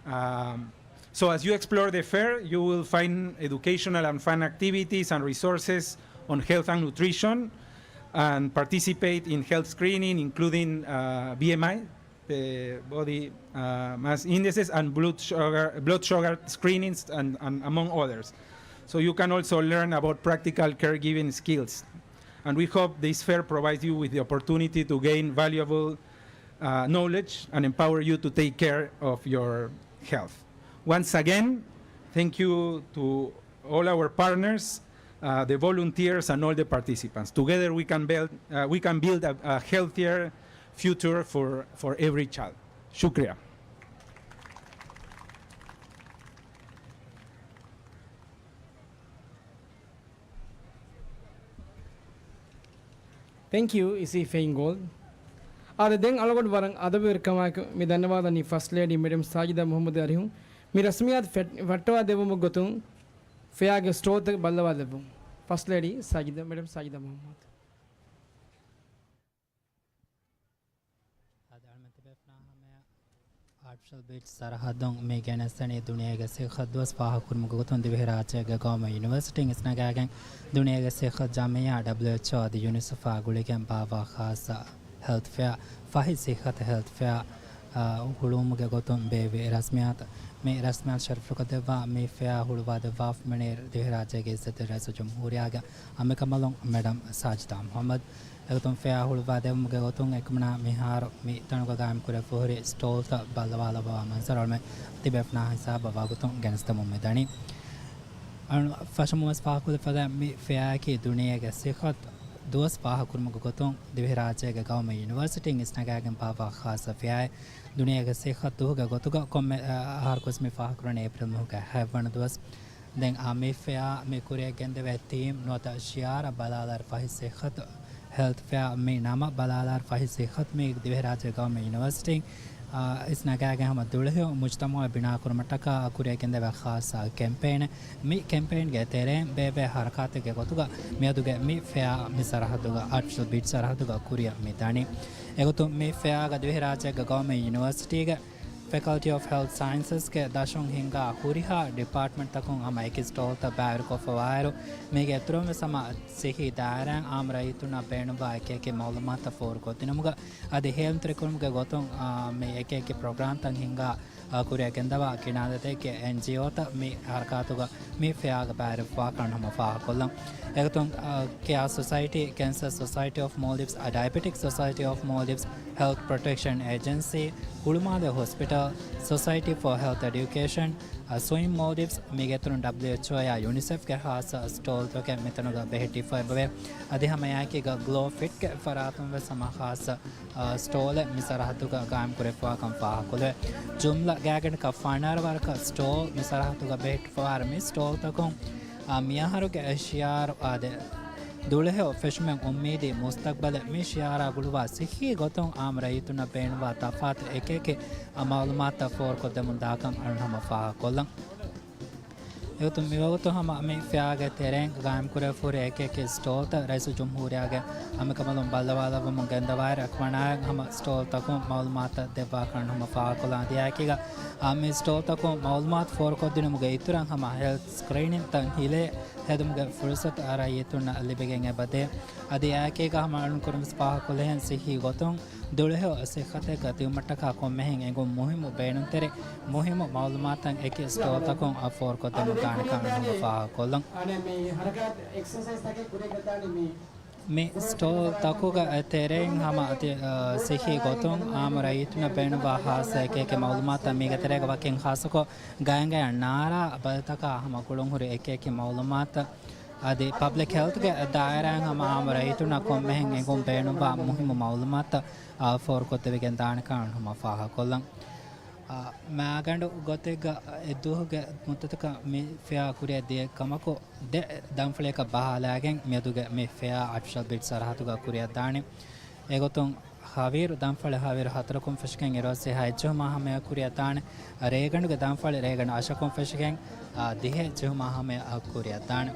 Um, so as you explore the fair, you will find educational and fun activities and resources on health and nutrition, and participate in health screening, including uh, B M I, the body uh, mass indices, and blood sugar, blood sugar screenings, and, and among others. So you can also learn about practical caregiving skills. And we hope this fair provides you with the opportunity to gain valuable uh, knowledge and empower you to take care of your health. Once again, thank you to all our partners, uh, the volunteers, and all the participants. Together we can build, uh, we can build a, a healthier future for, for every child. شكرا. Thank you, އިސީ ފެއިން ގޯލްޑް. އާދެ، ދެން އަޅުގަނޑު ވަރަށް އަދަބުވެރިކަމާއެކު މި ދަންނަވާލަނީ ފަސްޓް ލޭޑީ މެޑަމް ސާޖިދާ މުޙައްމަދު އަރިހުން މި ރަސްމިއްޔާތު ފެ-، ވައްޓަވާ ދެއްވުމުގެ ގޮތުން ފެއާގެ ސްޓޯލްތައް ބައްލަވާލެއްވުން. ފަސްޓް ލޭޑީ ސާޖިދާ، މެޑަމް ސާޖިދާ މުޙައްމަދު. އަދި އަޅުމެން ތިބޭފުޅާ ހަމަޔަށް އާޓިފިޝަލް ބީޗް ސަރަހައްދުން މި ގެނެސްދެނީ ދުނިޔޭގެ ސިއްހަތު ދުވަސް ފާހަގަކުރުމުގެ ގޮތުން ދިވެހިރާއްޖޭގެ ގައުމު ޔުނިވަރސިޓީން އިސްނަގާގެން ދުނިޔޭގެ ސިއްހަތު ޖަމިއްޔާ، ޑަބްލިއުއެޗްއޯ އަދި ޔުނިސެފާ ގުޅިގެން ބާއްވާ ޚާއްޞަ ހެލްތް ފެއާ، ފަހި ސިއްހަތު ހެލްތް ފެއާ، އާ، ހުޅުވުމުގެ ގޮތުން ބޭއްވި ރަސްމިއްޔާތު. މި ރަސްމިއްޔާތު ޝަރަފްކޮށްދެއްވާ މި ފެއާ ހުޅުވާދެއްވާފަ މިނޭރު ދިވެހިރާއްޖޭގެ އިއްޒަތްތެރި ރައީސުލްޖުމްހޫރިއްޔާގެ އަނބިކަނބަލުން މެޑަމް ސާޖިދާ މުޙައްމަދު. އެގޮތުން ފެއާ ހުޅުވާދެއްވުމުގެ ގޮތުން އެކަމަނާ މިހާރު މި ތަނުގަ ގާއިމްކުރެވިފަ ހުރި ސްޓޯލްތައް ބައްލަވާލައްވާ މަންޒަރު އަޅުމެން ތިބޭފުޅާ ހިސާބަށް ވަގުތުން ގެނެސްދެމުން މިދަނީ. އަޅު ފަށަމުންވެސް ފާހަގަކޮށްލިފަދަ މި ފެއާއަކީ ދުނިޔޭގެ ސިއްހަތު ދުވަސް ފާހަގަކުރުމުގެ ގޮތުން ދިވެހިރާއްޖޭގެ ގައުމު ޔުނިވަރސިޓީން އިސްނަގާގެން ބާއްވާ ޚާއްޞަ ފެއާއެއް. ދުނިޔޭގެ ސިއްހަތު ދުވަހުގެ ގޮތުގަ ކޮންމެ އަހަރަކުވެސް މި ފާހަގަކުރަނީ އޭޕްރީލް މަހުގެ ހަތްވަނަ ދުވަސް. ދެން އާ މި ފެއާ މި ކުރިއަށް ގެންދެވޭ ތީމް ނުވަތަ ޝިއާރަށް ބަލާލާއިރު ފަހި ސިއްހަތު ހެލްތް ފެއާ، މި ނަމަށް ބަލާލާއިރު ފަހި ސިއްހަތު މީ ދިވެހިރާއްޖޭ ގައުމު ޔުނިވަރސިޓީން، އާ، އިސް ނަގާގެން ހަމަ ދުޅަހެޔޮ މުޖްތަމައެއް ބިނާކުރުމަށްޓަކާ ކުރިއަށް ގެންދެވޭ ޚާއްޞަ ކެމްޕޭނެއް. މި ކެމްޕޭންގެ ތެރެއިން ބޭއްވޭ ހަރަކާތެއްގެ ގޮތުގަ މިއަދުގެ މި ފެއާ މި ސަރަހައްދުގަ، އާޓިފިޝަލް ބީޗް ސަރަހައްދުގަ ކުރިއަށް މި ދަނީ. އެގޮތުން މި ފެއާގަ ދިވެހިރާއްޖޭގެ ގައުމު ޔުނިވަރސިޓީގެ ފެކަލްޓީ އޮފް ހެލްތް ސައިންސަސްގެ ދަށުން ހިންގާ ހުރިހާ ޑިޕާޓްމަންޓްތަކުން ހަމަ އެކި ސްޓޯލްތައް ބައިވެރިކޮށްފަވާއިރު، މީގެ އިތުރުން ވެސް ހަމަ ސިއްހީ ދާއިރާއިން އާއްމު ރައްޔިތުންނަށް ބޭނުންވާ އެކިއެކި މައުލޫމާތުތައް ފޯރުކޮށްދިނުމުގަ އަދި ހޭލުންތެރިކުރުމުގެ ގޮތުން، އާ، މި އެކިއެކި ޕްރޮގްރާމްތައް ހިންގާ، އާ، ކުރިއަށް ގެންދަވާ ކިނާދަތެއްގެ އެންޖީއޯތައް މި ހަރަކާތުގަ މި ފެއާގަ ބައިވެރިވާކަން ހަމަ ފާހަގަކޮށްލަން. އެގޮތުން، އާ، ކެއާ ސޮސައިޓީ، ކެންސަރ ސޮސައިޓީ އޮފް މޯލްޑިވްސް، އަ، ޑައިބެޓިކް ސޮސައިޓީ އޮފް މޯލްޑިވްސް، ހެލްތް ޕްރޮޓެކްޝަން އޭޖެންސީ، ހުޅުމާލެ ހޮސްޕިޓަލް، ސޮސައިޓީ ފޯ ހެލްތް އެޑިއުކޭޝަން، އަ، ސްވިމް މޯލްޑިވްސް، މީގެ އިތުރުން ޑަބްލިއުއެޗްއޯއާ ޔުނިސެފްގެ ޚާއްޞަ ސްޓޯލްތަކެއް މިތަނުގަ ބެހެއްޓިފައި އެބަވޭ. އަދި ހަމައެއާއެކީގަ ގްލޯ ފިޓްގެ ފަރާތުން ވެސް ހަމަ ޚާއްޞަ، އަ، ސްޓޯލެއް މި ސަރަހައްދުގަ ގާއިމް ކުރެފަވާކަން ފާހަގަކޮށްލެވޭ. ޖުމްލަ ގާތްގަނޑަކަށް ފަނަރަ ވަރަކަށް ސްޓޯލް މި ސަރަހައްދުގަ ބެހެއްޓިފަވާރު މި ސްޓޯލްތަކުން އާ، މިއަހަރުގެ ޝިއާރު އާދެ، ދުޅަހެޔޮ ފެށުމެއް އުއްމީދީ މުސްތަގްބަލެއް. މި ޝިއާރާ ގުޅުވާ ސިއްހީ ގޮތުން އާއްމު ރައްޔިތުންނަށް ބޭނުންވާ ތަފާތު އެކިއެކި، އާ، މައުލޫމާތުތައް ފޯރުކޮށްދެމުން ދާކަން އަޅުން ހަމަ ފާހަގަކޮށްލަން. އެގޮތުން މިވަގުތު ހަމަ މި ފެއާގެ ތެރެއިން ގާއިމްކުރެވިފަ ހުރި އެކިއެކި ސްޓޯލްތައް ރައީސުލްޖުމްހޫރިއްޔާގެ އަނބިކަނބަލުން ބައްލަވާލައްވަމުން ގެންދަވާއިރު، އެކަމަނާއަށް ހަމަ ސްޓޯލްތަކުން މައުލޫމާތުތައް ދެއްވާކަން ހަމަ ފާހަގަކޮށްލަން. އަދި އެއާއެކީގަ، އާ، މި ސްޓޯލްތަކުން މައުލޫމާތު ފޯރުކޮށްދިނުމުގެ އިތުރަށް ހަމަ ހެލްތް ސްކްރީނިންތައް ހިލޭ ހެދުމުގެ ފުރުސަތު އަ ރައްޔިތުންނަށް ލިބިގެން އެބަދޭ. އަދި އެއާއެކީގަ ހަމަ އަޅުން ކުރިންވެސް ފާހަގަކޮށްލިހެން ސިއްހީ ގޮތުން ދުޅަހެޔޮ ސިއްހަތެއްގަ ދިއުމަށްޓަކާ ކޮންމެހެން އެނގުން މުހިއްމު ބޭނުންތެރި މުހިއްމު މައުލޫމާތުތައް އެކި ސްޓޯލްތަކުން އަ ފޯރުކޮށްދެމުން ދާނެކަން ހަމަ ފާހަގަކޮށްލަން. މި ސްޓޯލްތަކުގެ ތެރެއިން ހަމަ އަދި، އަ، ސިއްހީ ގޮތުން އާއްމު ރައްޔިތުންނަށް ބޭނުންވާ ޚާއްޞަ އެކިއެކި މައުލޫމާތުތައް މީގެ ތެރޭގަ ވަކިން ޚާއްޞަކޮށް ގާތްގަނޑަކަށް ނާރާ ބަލިތަކާ ހަމަ ގުޅުންހުރި އެކިއެކި މައުލޫމާތު އަދި ޕަބްލިކް ހެލްތްގެ ދާއިރާއިން ހަމަ އާއްމު ރައްޔިތުންނަށް ކޮންމެހެން އެނގުން ބޭނުންވާ މުހިއްމު މައުލޫމާތު އަ، ފޯރުކޮށްދެވިގެން ދާނެކަން ހަމަ ފާހަގަކޮށްލަން. އަ، މައިގަނޑު ގޮތެއްގަ އެއްދުވަހުގެ މުއްދަތަކަށް މި ފެއާ ކުރިއަށް ދިޔަ ކަމަކު، ދެ ދަންފުޅިއަކަށް ބަހާލާގެން މިއަދުގެ މި ފެއާ އާޓިފިޝަލް ބީޗް ސަރަހައްދުގަ ކުރިއަށް ދާނެ. އެގޮތުން ހަވީރު ދަންފަޅި ހަވީރު ހަތަރަކުން ފެށިގެން އިރުއޮއްސި ހަތް ޖެހުމާ ހަމަޔަށް ކުރިއަށްދާނެ. ރޭގަނޑުގެ ދަންފަޅި ރޭގަނޑު އަށަކުން ފެށިގެން، އާ، ދިހަ ޖެހުމާ ހަމަޔަށް ކުރިއަށްދާނެ.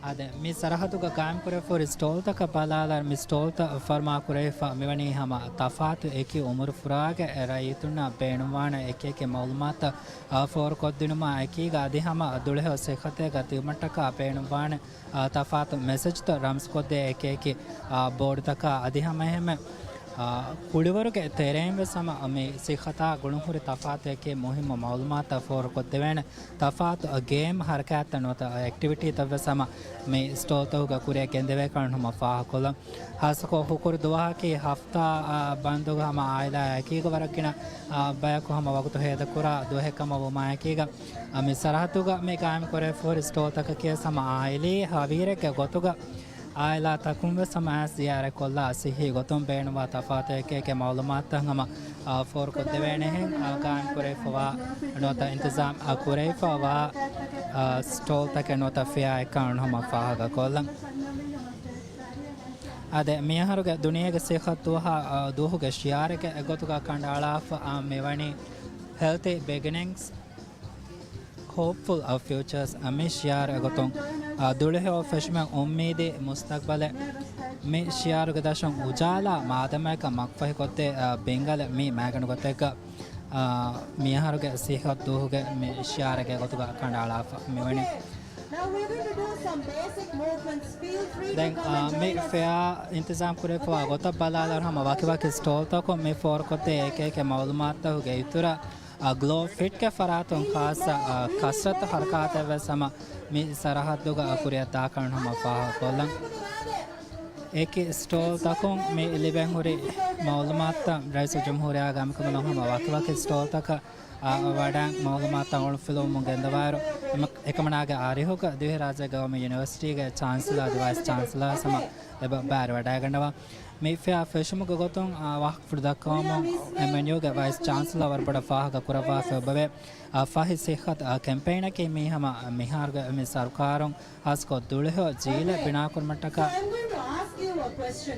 އާދެ، މި ސަރަހައްދުގަ ގާއިމްކުރެވިފަހުރި ސްޓޯލްތަކަށް ބަލާލާ މި ސްޓޯލްތައް ފަރުމާކުރެވިފަ މިވަނީ ހަމަ ތަފާތު އެކި އުމުރުފުރާގެ ރައްޔިތުންނަށް ބޭނުންވާނެ އެކިއެކި މައުލޫމާތުތައް، އާ، ފޯރުކޮށްދިނުމާ އެކީގަ އަދި ހަމަ ދުޅަހެޔޮ ސިއްހަތެއްގަ ތިބުމަށްޓަކާ ބޭނުންވާނެ، އާ، ތަފާތު މެސެޖްތައް ރަމްޒުކޮށްދޭ އެކިއެކި، އާ، ބޯޑުތަކާ އަދި ހަމައެހެންމެ، އާ، ކުޅިވަރުގެ ތެރެއިން ވެސް ހަމަ މި ސިއްހަތާ ގުޅުންހުރި ތަފާތު އެކި މުހިއްމު މައުލޫމާތުތައް ފޯރުކޮށްދެވޭނެ. ތަފާތު ގޭމް ހަރަކާތްތައް ނުވަތަ އެކްޓިވިޓީތައް ވެސް ހަމަ މި ސްޓޯލްތަކުގަ ކުރިއަށް ގެންދެވޭކަށް ހަމަ ފާހަގަކޮށްލަން. ހާއްސަކޮށް ހުކުރު ދުވަހަކީ ހަފްތާ، އާ، ބަންދުގަ ހަމަ އާއިލާ އެކީގަ ވަރަށް ގިނަ، އާ، ބަޔަކު ހަމަ ވަގުތު ހޭދަކުރާ ދުވަހެއް ކަމަށް ވުމާއެކީގަ، އާ، މި ސަރަހައްދުގަ މި ގާއިމްކުރެވިފަހުރި ސްޓޯލްތަކަކީ ވެސް ހަމަ އާއިލީ ހަވީރެއްގެ ގޮތުގަ އާއިލާތަކުން ވެސް ހަމަ އައިސް ޒިޔާރަތްކޮށްލާ ސިއްހީ ގޮތުން ބޭނުންވާ ތަފާތު އެކިއެކި މައުލޫމާތުތައް ހަމަ، އާ، ފޯރުކޮށްދެވޭނެހެން، އާ، ގާއިމްކުރެވިފަވާ ނުވަތަ އިންތިޒާމް، އާ، ކުރެވިފަވާ، އާ، ސްޓޯލްތަކެއް ނުވަތަ ފެއާއެއްކަން ހަމަ ފާހަގަކޮށްލަން. އާދެ، މިއަހަރުގެ ދުނިޔޭގެ ސިއްހަތު ދުވަހާ، އާ، ދުވަހުގެ ޝިއާރެއްގެ ގޮތުގަ ކަނޑައަޅާފަ، އާ، މިވަނީ ހެލްތީ ބިގިނިންގްސް، ހޯޕްފުލް އަވަ ފިއުޗާސް، އަ، މި ޝިއާރު އެގޮތުން، އަ، ދުޅަހެޔޮ ފެށުމެއް އުއްމީދީ މުސްތަގްބަލެއް. މި ޝިއާރުގެ ދަށުން އުޖާލާ މާދަމައަކަށް މަގުފަހިކޮށްދޭ، އަ، ބިންގަލެއް މި މައިގަނޑު ގޮތެއްގަ، އަ، މިއަހަރުގެ ސިއްހަތު ދުވަހުގެ މި ޝިއާރެއްގެ ގޮތުގަ ކަނޑައަޅާފަ މިވަނީ. Now we're going to do some basic movements. Feel free to come and join us. ދެން، އަ، މި ފެއާ އިންތިޒާމް ކުރެވިފަވާ ގޮތަށް ބަލާލާއިރު ހަމަ ވަކިވަކި ސްޓޯލްތަކުން މި ފޯރުކޮށްދޭ އެކިއެކި މައުލޫމާތުތަކުގެ އިތުރަށް އަ، ގްލޯ ފިޓްގެ ފަރާތުން ޚާއްޞަ، އަ، ކަސްރަތު ހަރަކާތެއް ވެސް ހަމަ މި ސަރަހައްދުގަ ކުރިއަށް ދާކަން ހަމަ ފާހަގަކޮށްލަން. އެކި ސްޓޯލްތަކުން މި ލިބެން ހުރި މައުލޫމާތުތައް ރައީސުލްޖުމްހޫރިއްޔާގެ އަނބިކަނބަލުން ހަމަ ވަކިވަކި ސްޓޯލްތަކަށް، އަ، ވަޑައި މައުލޫމާތުތައް އޮޅުފިލުވުމުން ގެންދަވާއިރު، އެމަ-، އެކަމަނާގެ އަރިހުގަ ދިވެހިރާއްޖޭގެ ގައުމީ ޔުނިވަރސިޓީގެ ޗާންސެލާ އަދި ވައިސް ޗާންސެލާ ވެސް ހަމަ އެބަ ބައިވެރިވަޑައިގަންނަވާ. މި ފެއާ ފެށުމުގެ ގޮތުން، އާ، ވާހަކަފުޅު ދައްކަވަމުން އެމްއެންޔޫގެ ވައިސް ޗާންސެލަރ ވަރަށް ބޮޑަށް ފާހަގަ ކުރައްވާފަ އެބަވޭ. އާ، ފަހި ސިއްހަތު، އާ، ކެމްޕެއިނަކީ މީ ހަމަ މިހާރުގެ މި ސަރުކާރުން ހާއްސަކޮށް ދުޅަހެޔޮ ޖީލެއް ބިނާކުރުމަށްޓަކާ. So I'm going to ask you a question.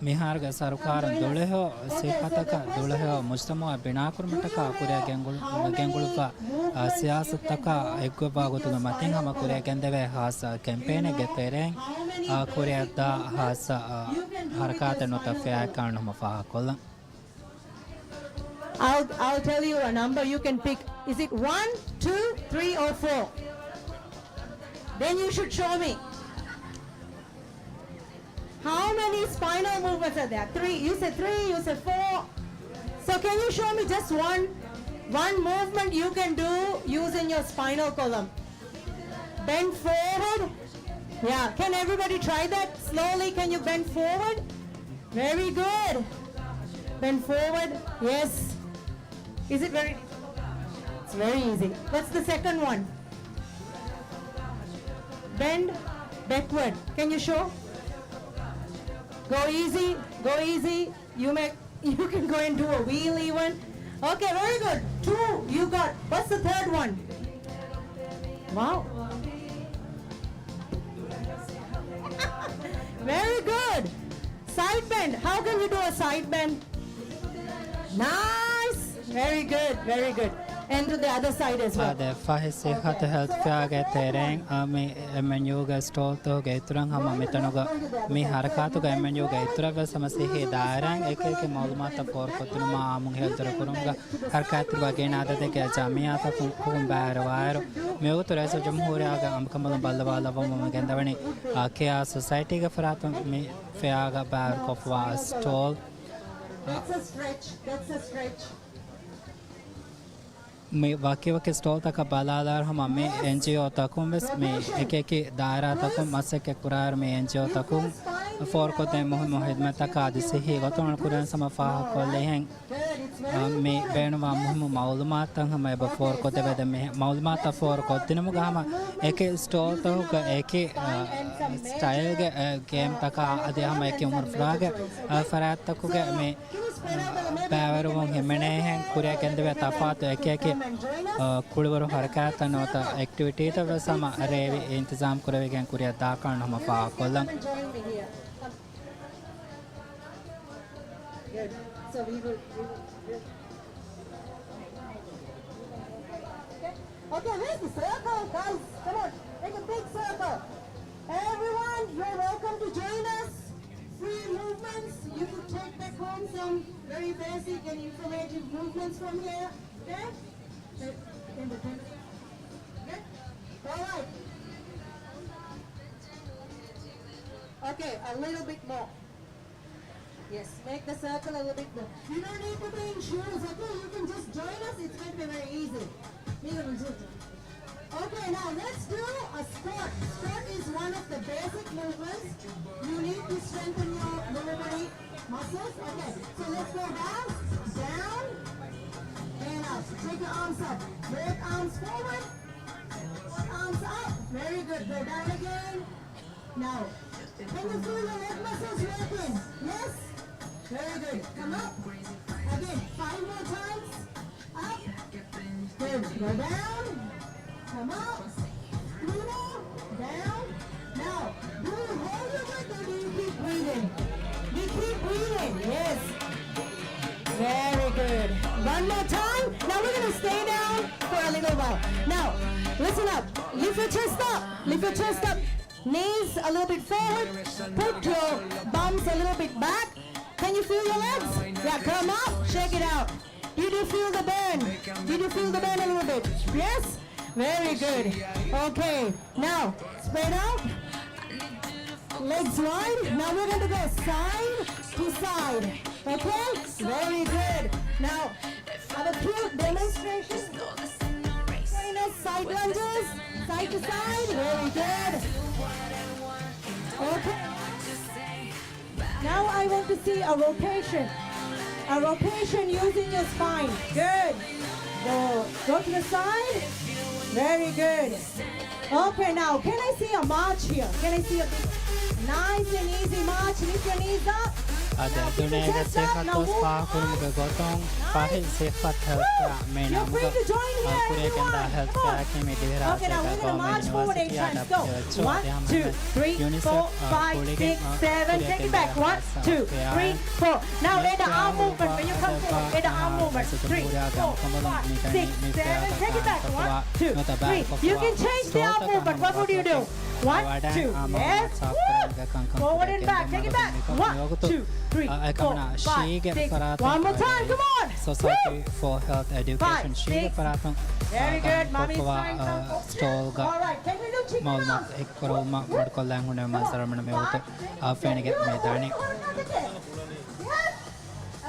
މިހާރުގެ ސަރުކާރުން ދުޅަހެޔޮ ސިއްހަތަކަށް ދުޅަހެޔޮ މުޖްތަމައެއް ބިނާކުރުމަށްޓަކާ ކުރިއަށް ގެންގުޅު-، ގެންގުޅުއްވާ، އާ، ސިޔާސަތުތަކާ އެއްގޮތްވާ ގޮތުގެ މަތިން ހަމަ ކުރިއަށް ގެންދެވޭ ހާއްސަ ކެމްޕެއިނެއްގެ ތެރެއިން، އާ، ކުރިއަށްދާ ހާއްސަ، އާ، ހަރަކާތެއް ނުވަތަ ފެއާއެއްކަން ހަމަ ފާހަގަކޮށްލަން. I'll, I'll tell you a number. You can pick. Is it one, two, three, or four? Then you should show me. How many spinal movements are there? Three. You said three, you said four. So can you show me just one, one movement you can do using your spinal column? Bend forward. Yeah, can everybody try that? Slowly, can you bend forward? Very good. Bend forward. Yes. Is it very? It's very easy. What's the second one? Bend backward. Can you show? Go easy. Go easy. You may, you can go and do a wheel even. Okay, very good. Two, you got. What's the third one? Wow. Very good. Side bend. How can you do a side bend? Nice. Very good. Very good. And to the other side as well. އާދެ، ފަހި ސިއްހަތު ހެލްތް ފެއާގެ ތެރެއިން، އާ، މި އެމްއެންޔޫގެ ސްޓޯލްތަކުގެ އިތުރަށް ހަމަ މިތަނުގަ މި ހަރަކާތުގަ އެމްއެންޔޫގެ އިތުރަށް ވެސް ހަމަ ސިއްހީ ދާއިރާއިން އެކި އެކި މައުލޫމާތުތައް ފޯރުކޮށްދިނުމަށް އާއްމުން ހޭދަކުރުމުގަ ހަރަކާތްތެރިވާ ގިނަ އަދަދެއްގެ ޖަމިއްޔާތަކުން ބައިވެރިވާއިރު، މިވަގުތު ރައީސުލްޖުމްހޫރިއްޔާގެ އަނބިކަނބަލުން ބައްލަވާލައްވަމުން ގެންދަވަނީ، އާ، ކެއާ ސޮސައިޓީގެ ފަރާތުން މި ފެއާގަ ބައިވެރިކޮށްފަވާ ސްޓޯލް. That's a stretch. That's a stretch. މި ވަކިވަކި ސްޓޯލްތަކަށް ބަލާލާއިރު ހަމަ މި އެންޖީއޯތަކުން ވެސް މި އެކިއެކި ދާއިރާތަކުން މަސައްކަތް ކުރާއިރު މި އެންޖީއޯތަކުން ފޯރުކޮށްދޭ މުހިއްމު ހިދުމަތްތަކާ އަދި ސިއްހީ ގޮތުން ކުރިއަށް ހަމަ ފާހަގަކޮށްލިހެން، އަ، މި ބޭނުންވާ މުހިއްމު މައުލޫމާތުތައް ހަމަ އެބަ ފޯރުކޮށްދެވޭ. މި މައުލޫމާތުތައް ފޯރުކޮށްދިނުމުގަ ހަމަ އެކި ސްޓޯލްތަކުގަ އެކި، އަ، ސްޓައިލްގެ، އަ، ގޭމްތަކާ އަދި ހަމަ އެކި އުމުރުފުރާގެ، އަ، ފަރާތްތަކުގެ މި ބައިވެރިވުން ހިމެނޭހެން ކުރިއަށް ގެންދެވޭ ތަފާތު އެކިއެކި، އަ، ކުޅިވަރު ހަރަކާތްތައް ނުވަތަ އެކްޓިވިޓީތައް ވެސް ހަމަ ރޭވި އިންތިޒާމް ކުރެވިގެން ކުރިއަށް ދާކަން ހަމަ ފާހަގަކޮށްލަން. Good. So we will, we will, we will. Okay, where's the circle, guys? Come on, make a big circle. Everyone, you're welcome to join us. Free movements. You can take back home some very basic and informative movements from here. Okay? Okay? All right. Okay, a little bit more. Yes, make the circle a little bit more. You don't need to be in shoes, okay? You can just join us. It's going to be very easy. Okay, now let's do a squat. Squat is one of the basic movements. You need to strengthen your lower body muscles. Okay, so let's go down, down, and up. Take your arms up. Both arms forward. Both arms up. Very good. Go down again. Now, can you feel your leg muscles working? Yes? Very good. Come up. Again, five more times. Up. Good. Go down. Come up. Three more. Down. Now, do you hold your breath or do you keep breathing? We keep breathing. Yes. Very good. One more time. Now we're gonna stay down for a little while. Now, listen up. Lift your chest up. Lift your chest up. Knees a little bit forward. Put your bums a little bit back. Can you feel your legs? Yeah, come up. Shake it out. Did you feel the burn? Did you feel the burn a little bit? Yes? Very good. Okay. Now, spread out. Legs wide. Now we're going to go side to side. Okay? Very good. Now, have a cute demonstration. Trainers, side lunges, side to side. Very good. Okay. Now I want to see a rotation. A rotation using your spine. Good. Go, go to the side. Very good. Okay, now can I see a march here? Can I see a big, nice and easy march? Lift your knees up. އަދި ދުނިޔޭގެ ސިއްހަތު ދުވަސް ފާހަގަކުރުމުގެ ގޮތުން ފަހި ސިއްހަތު ހެލްތު މޭނާމުގަ ކުރިޔަށް ގެންދާ ހެލްތު ފެއާއެކީ މި ދިވެހިރާއްޖޭގަ ގައުމީ ޔުނިވަރސިޓީ އަދާ ޕްރޮޖެކްޓް އަދި ހަމަ ޔުނިސެފް ކުރިޔަށް ގެންދާ ހެލްތު ފެއާ. އެކަމަނާ މި ފެއާގަ ގާއިމްކޮށްފަވާ ނުވަތަ ބައިކޮށްފަވާ ސްޓޯލްތަކަށް ވަޑައިގެން އާ މައުލޫމާތު މި ދަނީ މި ފެއާގަ ގާއިމްކޮށްފަވާ ސްޓޯލްތަކުން ވަޑައިގެން އާ މައުލޫމާތު ސާފުކުރުމުގެ ކަންކަން ކުރިޔަށް ގެންދާ މަދު މިކަން މިވަގުތު އެކަމަނާ ޝީގެ ފަރާތުން ސޮސައިޓީ ފޯ ހެލްތް އެޑިއުކޭޝަން ޝީގެ ފަރާތުން ގާއިމްކޮށްފަވާ ސްޓޯލްގަ މައުލޫމާތު ކުރުމަށް މަޑުކޮށްލަން ހުންނެވި މަންޒަރު މި ވަގުތު އާ ފެނިގެން މި ދަނީ.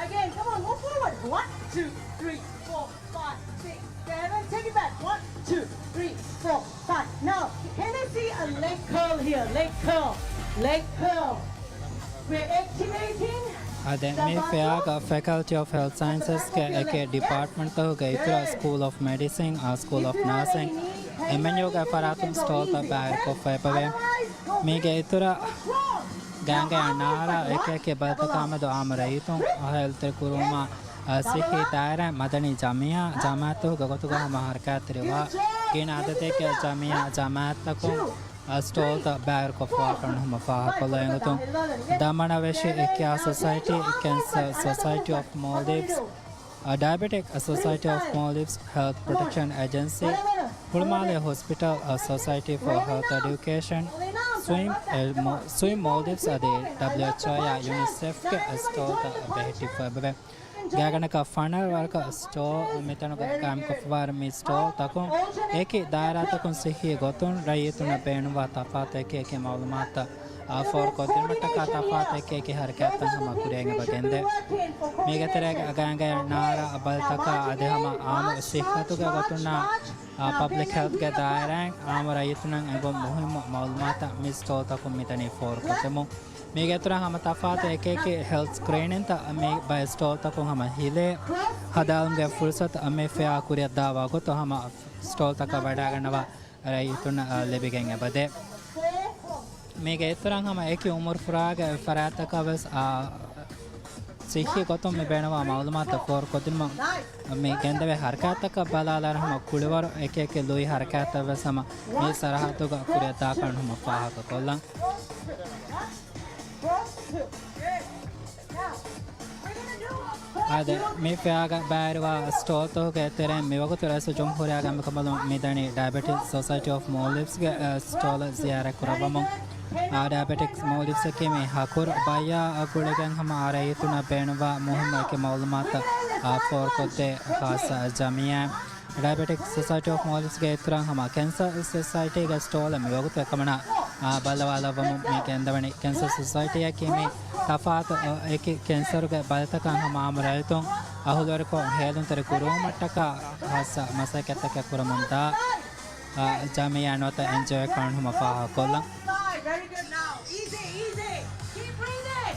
Again, come on, move forward. One, two, three, four, five, six, seven. Take it back. One, two, three, four, five. Now, can I see a leg curl here? Leg curl. Leg curl. We're activating އަދި މި ފެއާގަ ފެކަލްޓީ އޮފް ހެލްތް ސައިންސަސްގެ އެކި ޑިޕާޓްމަންޓްތަކުގެ އިތުރަށް ސްކޫލް އޮފްމެޑިސިން، ސްކޫލް އޮފް ނާސިން، އެމްއެންޔޫގެ ފަރާތުން ސްޓޯލްތައް ބައިވެރިކޮށްފައި އެބަވޭ. މީގެ އިތުރަށް ގާނގަޔާ ނާރާ އެކި އެކި ބަލިތަކާމެދު އާއްމު ރައްޔިތުން ހެލްތު ކުރުމަށް ސިއްހީ ދާއިރާ މަދަނީ ޖަމިއްޔާ ޖަމާއަތްތަކުގެ ގޮތުގަ ހަމަ ހަރަކާތްތެރިވާ ގިނަ އަދަދެއްގެ ޖަމިއްޔާ ޖަމާއަތްތަކުން ސްޓޯލްތައް ބައިވެރިކޮށްފަވާކަން ހަމަ ފާހަގަކޮށްލަން އެނގުތުން ދަމަނަވެށި އެކިޔާ ސޮސައިޓީ، ކެންސަރ ސޮސައިޓީ އޮފް މޯލްޑިވްސް، ޑައިބެޓިކް ސޮސައިޓީ އޮފް މޯލްޑިވްސް، ހެލްތް ޕްރޮޓެކްޝަން އެޖެންސީ، ހުޅުމާލެ ހޮސްޕިޓަލް، ސޮސައިޓީ ފޯ ހެލްތް އެޑިއުކޭޝަން، ސްވިމް، ސްވިމް މޯލްޑިވްސް އަދި ޑަބްލިއުއެޗްއޯއާ ޔުނިސެފްގެ ސްޓޯލްތައް ބެހެއްޓިފައި އެބަވޭ. ގާތްގަނޑަކަށް ފަނަރަ ވަރަކަށް ސްޓޯލް މިތަނުގަ ގާއިމްކޮށްފަވާ މި ސްޓޯލްތަކުން އެކި ދާއިރާތަކުން ސިއްހީ ގޮތުން ރައްޔިތުންނަށް ބޭނުންވާ ތަފާތު އެކި އެކި މައުލޫމާތުތައް އާ، ފޯރުކޮށްދިނުމަށްޓަކާ ތަފާތު އެކި އެކި ހަރަކާތްތައް ހަމަ ކުރިޔަށް އެބަ ގެންދޭ. މީގެ ތެރޭގަ ގާނގަޔާ ނާރާ ބަލިތަކާ އަދި ހަމަ އާއްމު ސިއްހަތުގެ ގޮތުންނާ، އާ، ޕަބްލިކް ހެލްތްގެ ދާއިރާއިން އާއްމު ރައްޔިތުންނަށް އެނގުން މުހިއްމު މައުލޫމާތައް މި ސްޓޯލްތަކުން މި ދަނީ ފޯރުކޮށްދެމުން. މީގެ އިތުރަށް ހަމަ ތަފާތު އެކި އެކި ހެލްތް ސްކްރީނިންތައް މި ބައެއް ސްޓޯލްތަކުން ހަމަ ހިލޭ ހަދާލުމުގެ ފުރުސަތު މި ފެއާ ކުރިޔަށްދާ ވަގުތު ހަމަ ސްޓޯލްތަކަށް ވަޑައިގަންނަވާ ރައްޔިތުންނަށް ލިބިގެން އެބަދޭ. މީގެ އިތުރަށް ހަމަ އެކި އުމުރުފުރާގެ ފަރާތްތަކަށް ވެސް، އާ، ސިއްހީ ގޮތުން މި ބޭނުންވާ މައުލޫމާތު ފޯރުކޮށްދިނުމަށް މި ގެންދެވޭ ހަރަކާތްތަކަށް ބަލާލާއިރު ހަމަ ކުޅިވަރު އެކި އެކި ލުއި ހަރަކާތްތައް ވެސް ހަމަ މި ސަރަހައްދުގަ ކުރިއަށްދާކަން ހަމަ ފާހަގަކޮށްލަން. Now, we're gonna އާދެ، މި ފެއާގަ ބައިވެރިވާ ސްޓޯލްތަކުގެ ތެރެއިން މިވަގުތު ރައީސުލްޖުމްހޫރިއްޔާގެ އަނބިކަނބަލުން މިދަނީ ޑައިބެޓިކް ސޮސައިޓީ އޮފް މޯލްޑިވްސްގެ ސްޓޯލަށް ޒިޔާރަތް ކުރައްވަމުން. އާ، ޑައިބެޓިކް މޯލްޑިވްސްއަކީ މި ހަކުރު ބައްޔާ ގުޅިގެން ހަމަ ރައްޔިތުންނަށް ބޭނުންވާ މުހިއްމު އެކި މައުލޫމާތު ފޯރުކޮށްދޭ ޚާއްޞަ ޖަމިއްޔާ. ޑައިބެޓިކް ސޮސައިޓީ އޮފް މޯލްޑިވްސްގެ އިތުރަށް ހަމަ ކެންސަރ ސޮސައިޓީގެ ސްޓޯލެއް މިވަގުތު އެކަމަނާ، އާ، ބައްލަވާލައްވަމުން މި ގެންދަވަނީ. ކެންސަރ ސޮސައިޓީއަކީ މި ތަފާތު، އާ، އެކި ކެންސަރުގެ ބަލިތަކަށް ހަމަ އާއްމު ރައްޔިތުން އަހުލުވެރިކޮށް ހޭލުންތެރި ކުރުވުމަށްޓަކާ ޚާއްޞަ މަސައްކަތްތަކެއް ކުރަމުންދާ، އާ، ޖަމިއްޔާ ނުވަތަ އެންޖީއޯއެއް ކަމުން ހަމަ ފާހަގަކޮށްލަން. Very good now. Easy, easy. Keep breathing.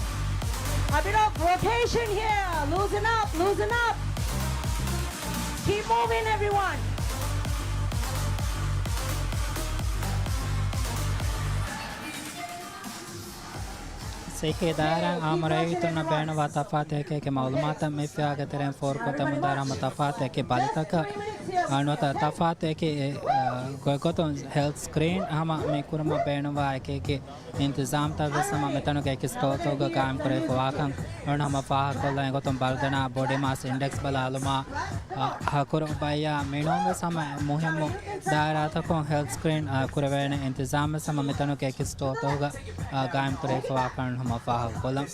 A bit of rotation here. Loosen up, loosen up. Keep moving, everyone. ސިއްހީ ދާއިރާއިން އާއްމު ރައްޔިތުންނަށް ބޭނުންވާ ތަފާތު އެކި އެކި މައުލޫމާތަށް މި ފެއާގެ ތެރެއިން ފޯރުކޮށްދެމުންދާ ހަމަ ތަފާތު އެކި ބަލިތަކަށް، އާ، ނުވަތަ ތަފާތު އެކި، އެ، އާ، ގޮތްގޮތުން ހެލްތް ސްކްރީން ހަމަ މި ކުރުމަށް ބޭނުންވާ އެކި އެކި އިންތިޒާމްތައް ވެސް ހަމަ މިތަނުގެ އެކި ސްޓޯލްތަކުގަ ގާއިމް ކުރެވިފަވާކަން އަޅުގަނޑު ހަމަ ފާހަގަކޮށްލަން. އެގޮތުން ބަލުދަނާ، ބޮޑި މާސް އިންޑެކްސް ބަލާލުމާ، އަ، ހަކުރު ބައްޔާ މިނޫން ވެސް ހަމަ މުހިއްމު ދާއިރާތަކުން ހެލްތް ސްކްރީން، އަ، ކުރެވޭނެ އިންތިޒާމް ވެސް ހަމަ މިތަނުގެ އެކި ސްޓޯލްތަކުގަ، އަ، ގާއިމް ކުރެވިފަވާކަން ހަމަ ފާހަގަކޮށްލަން.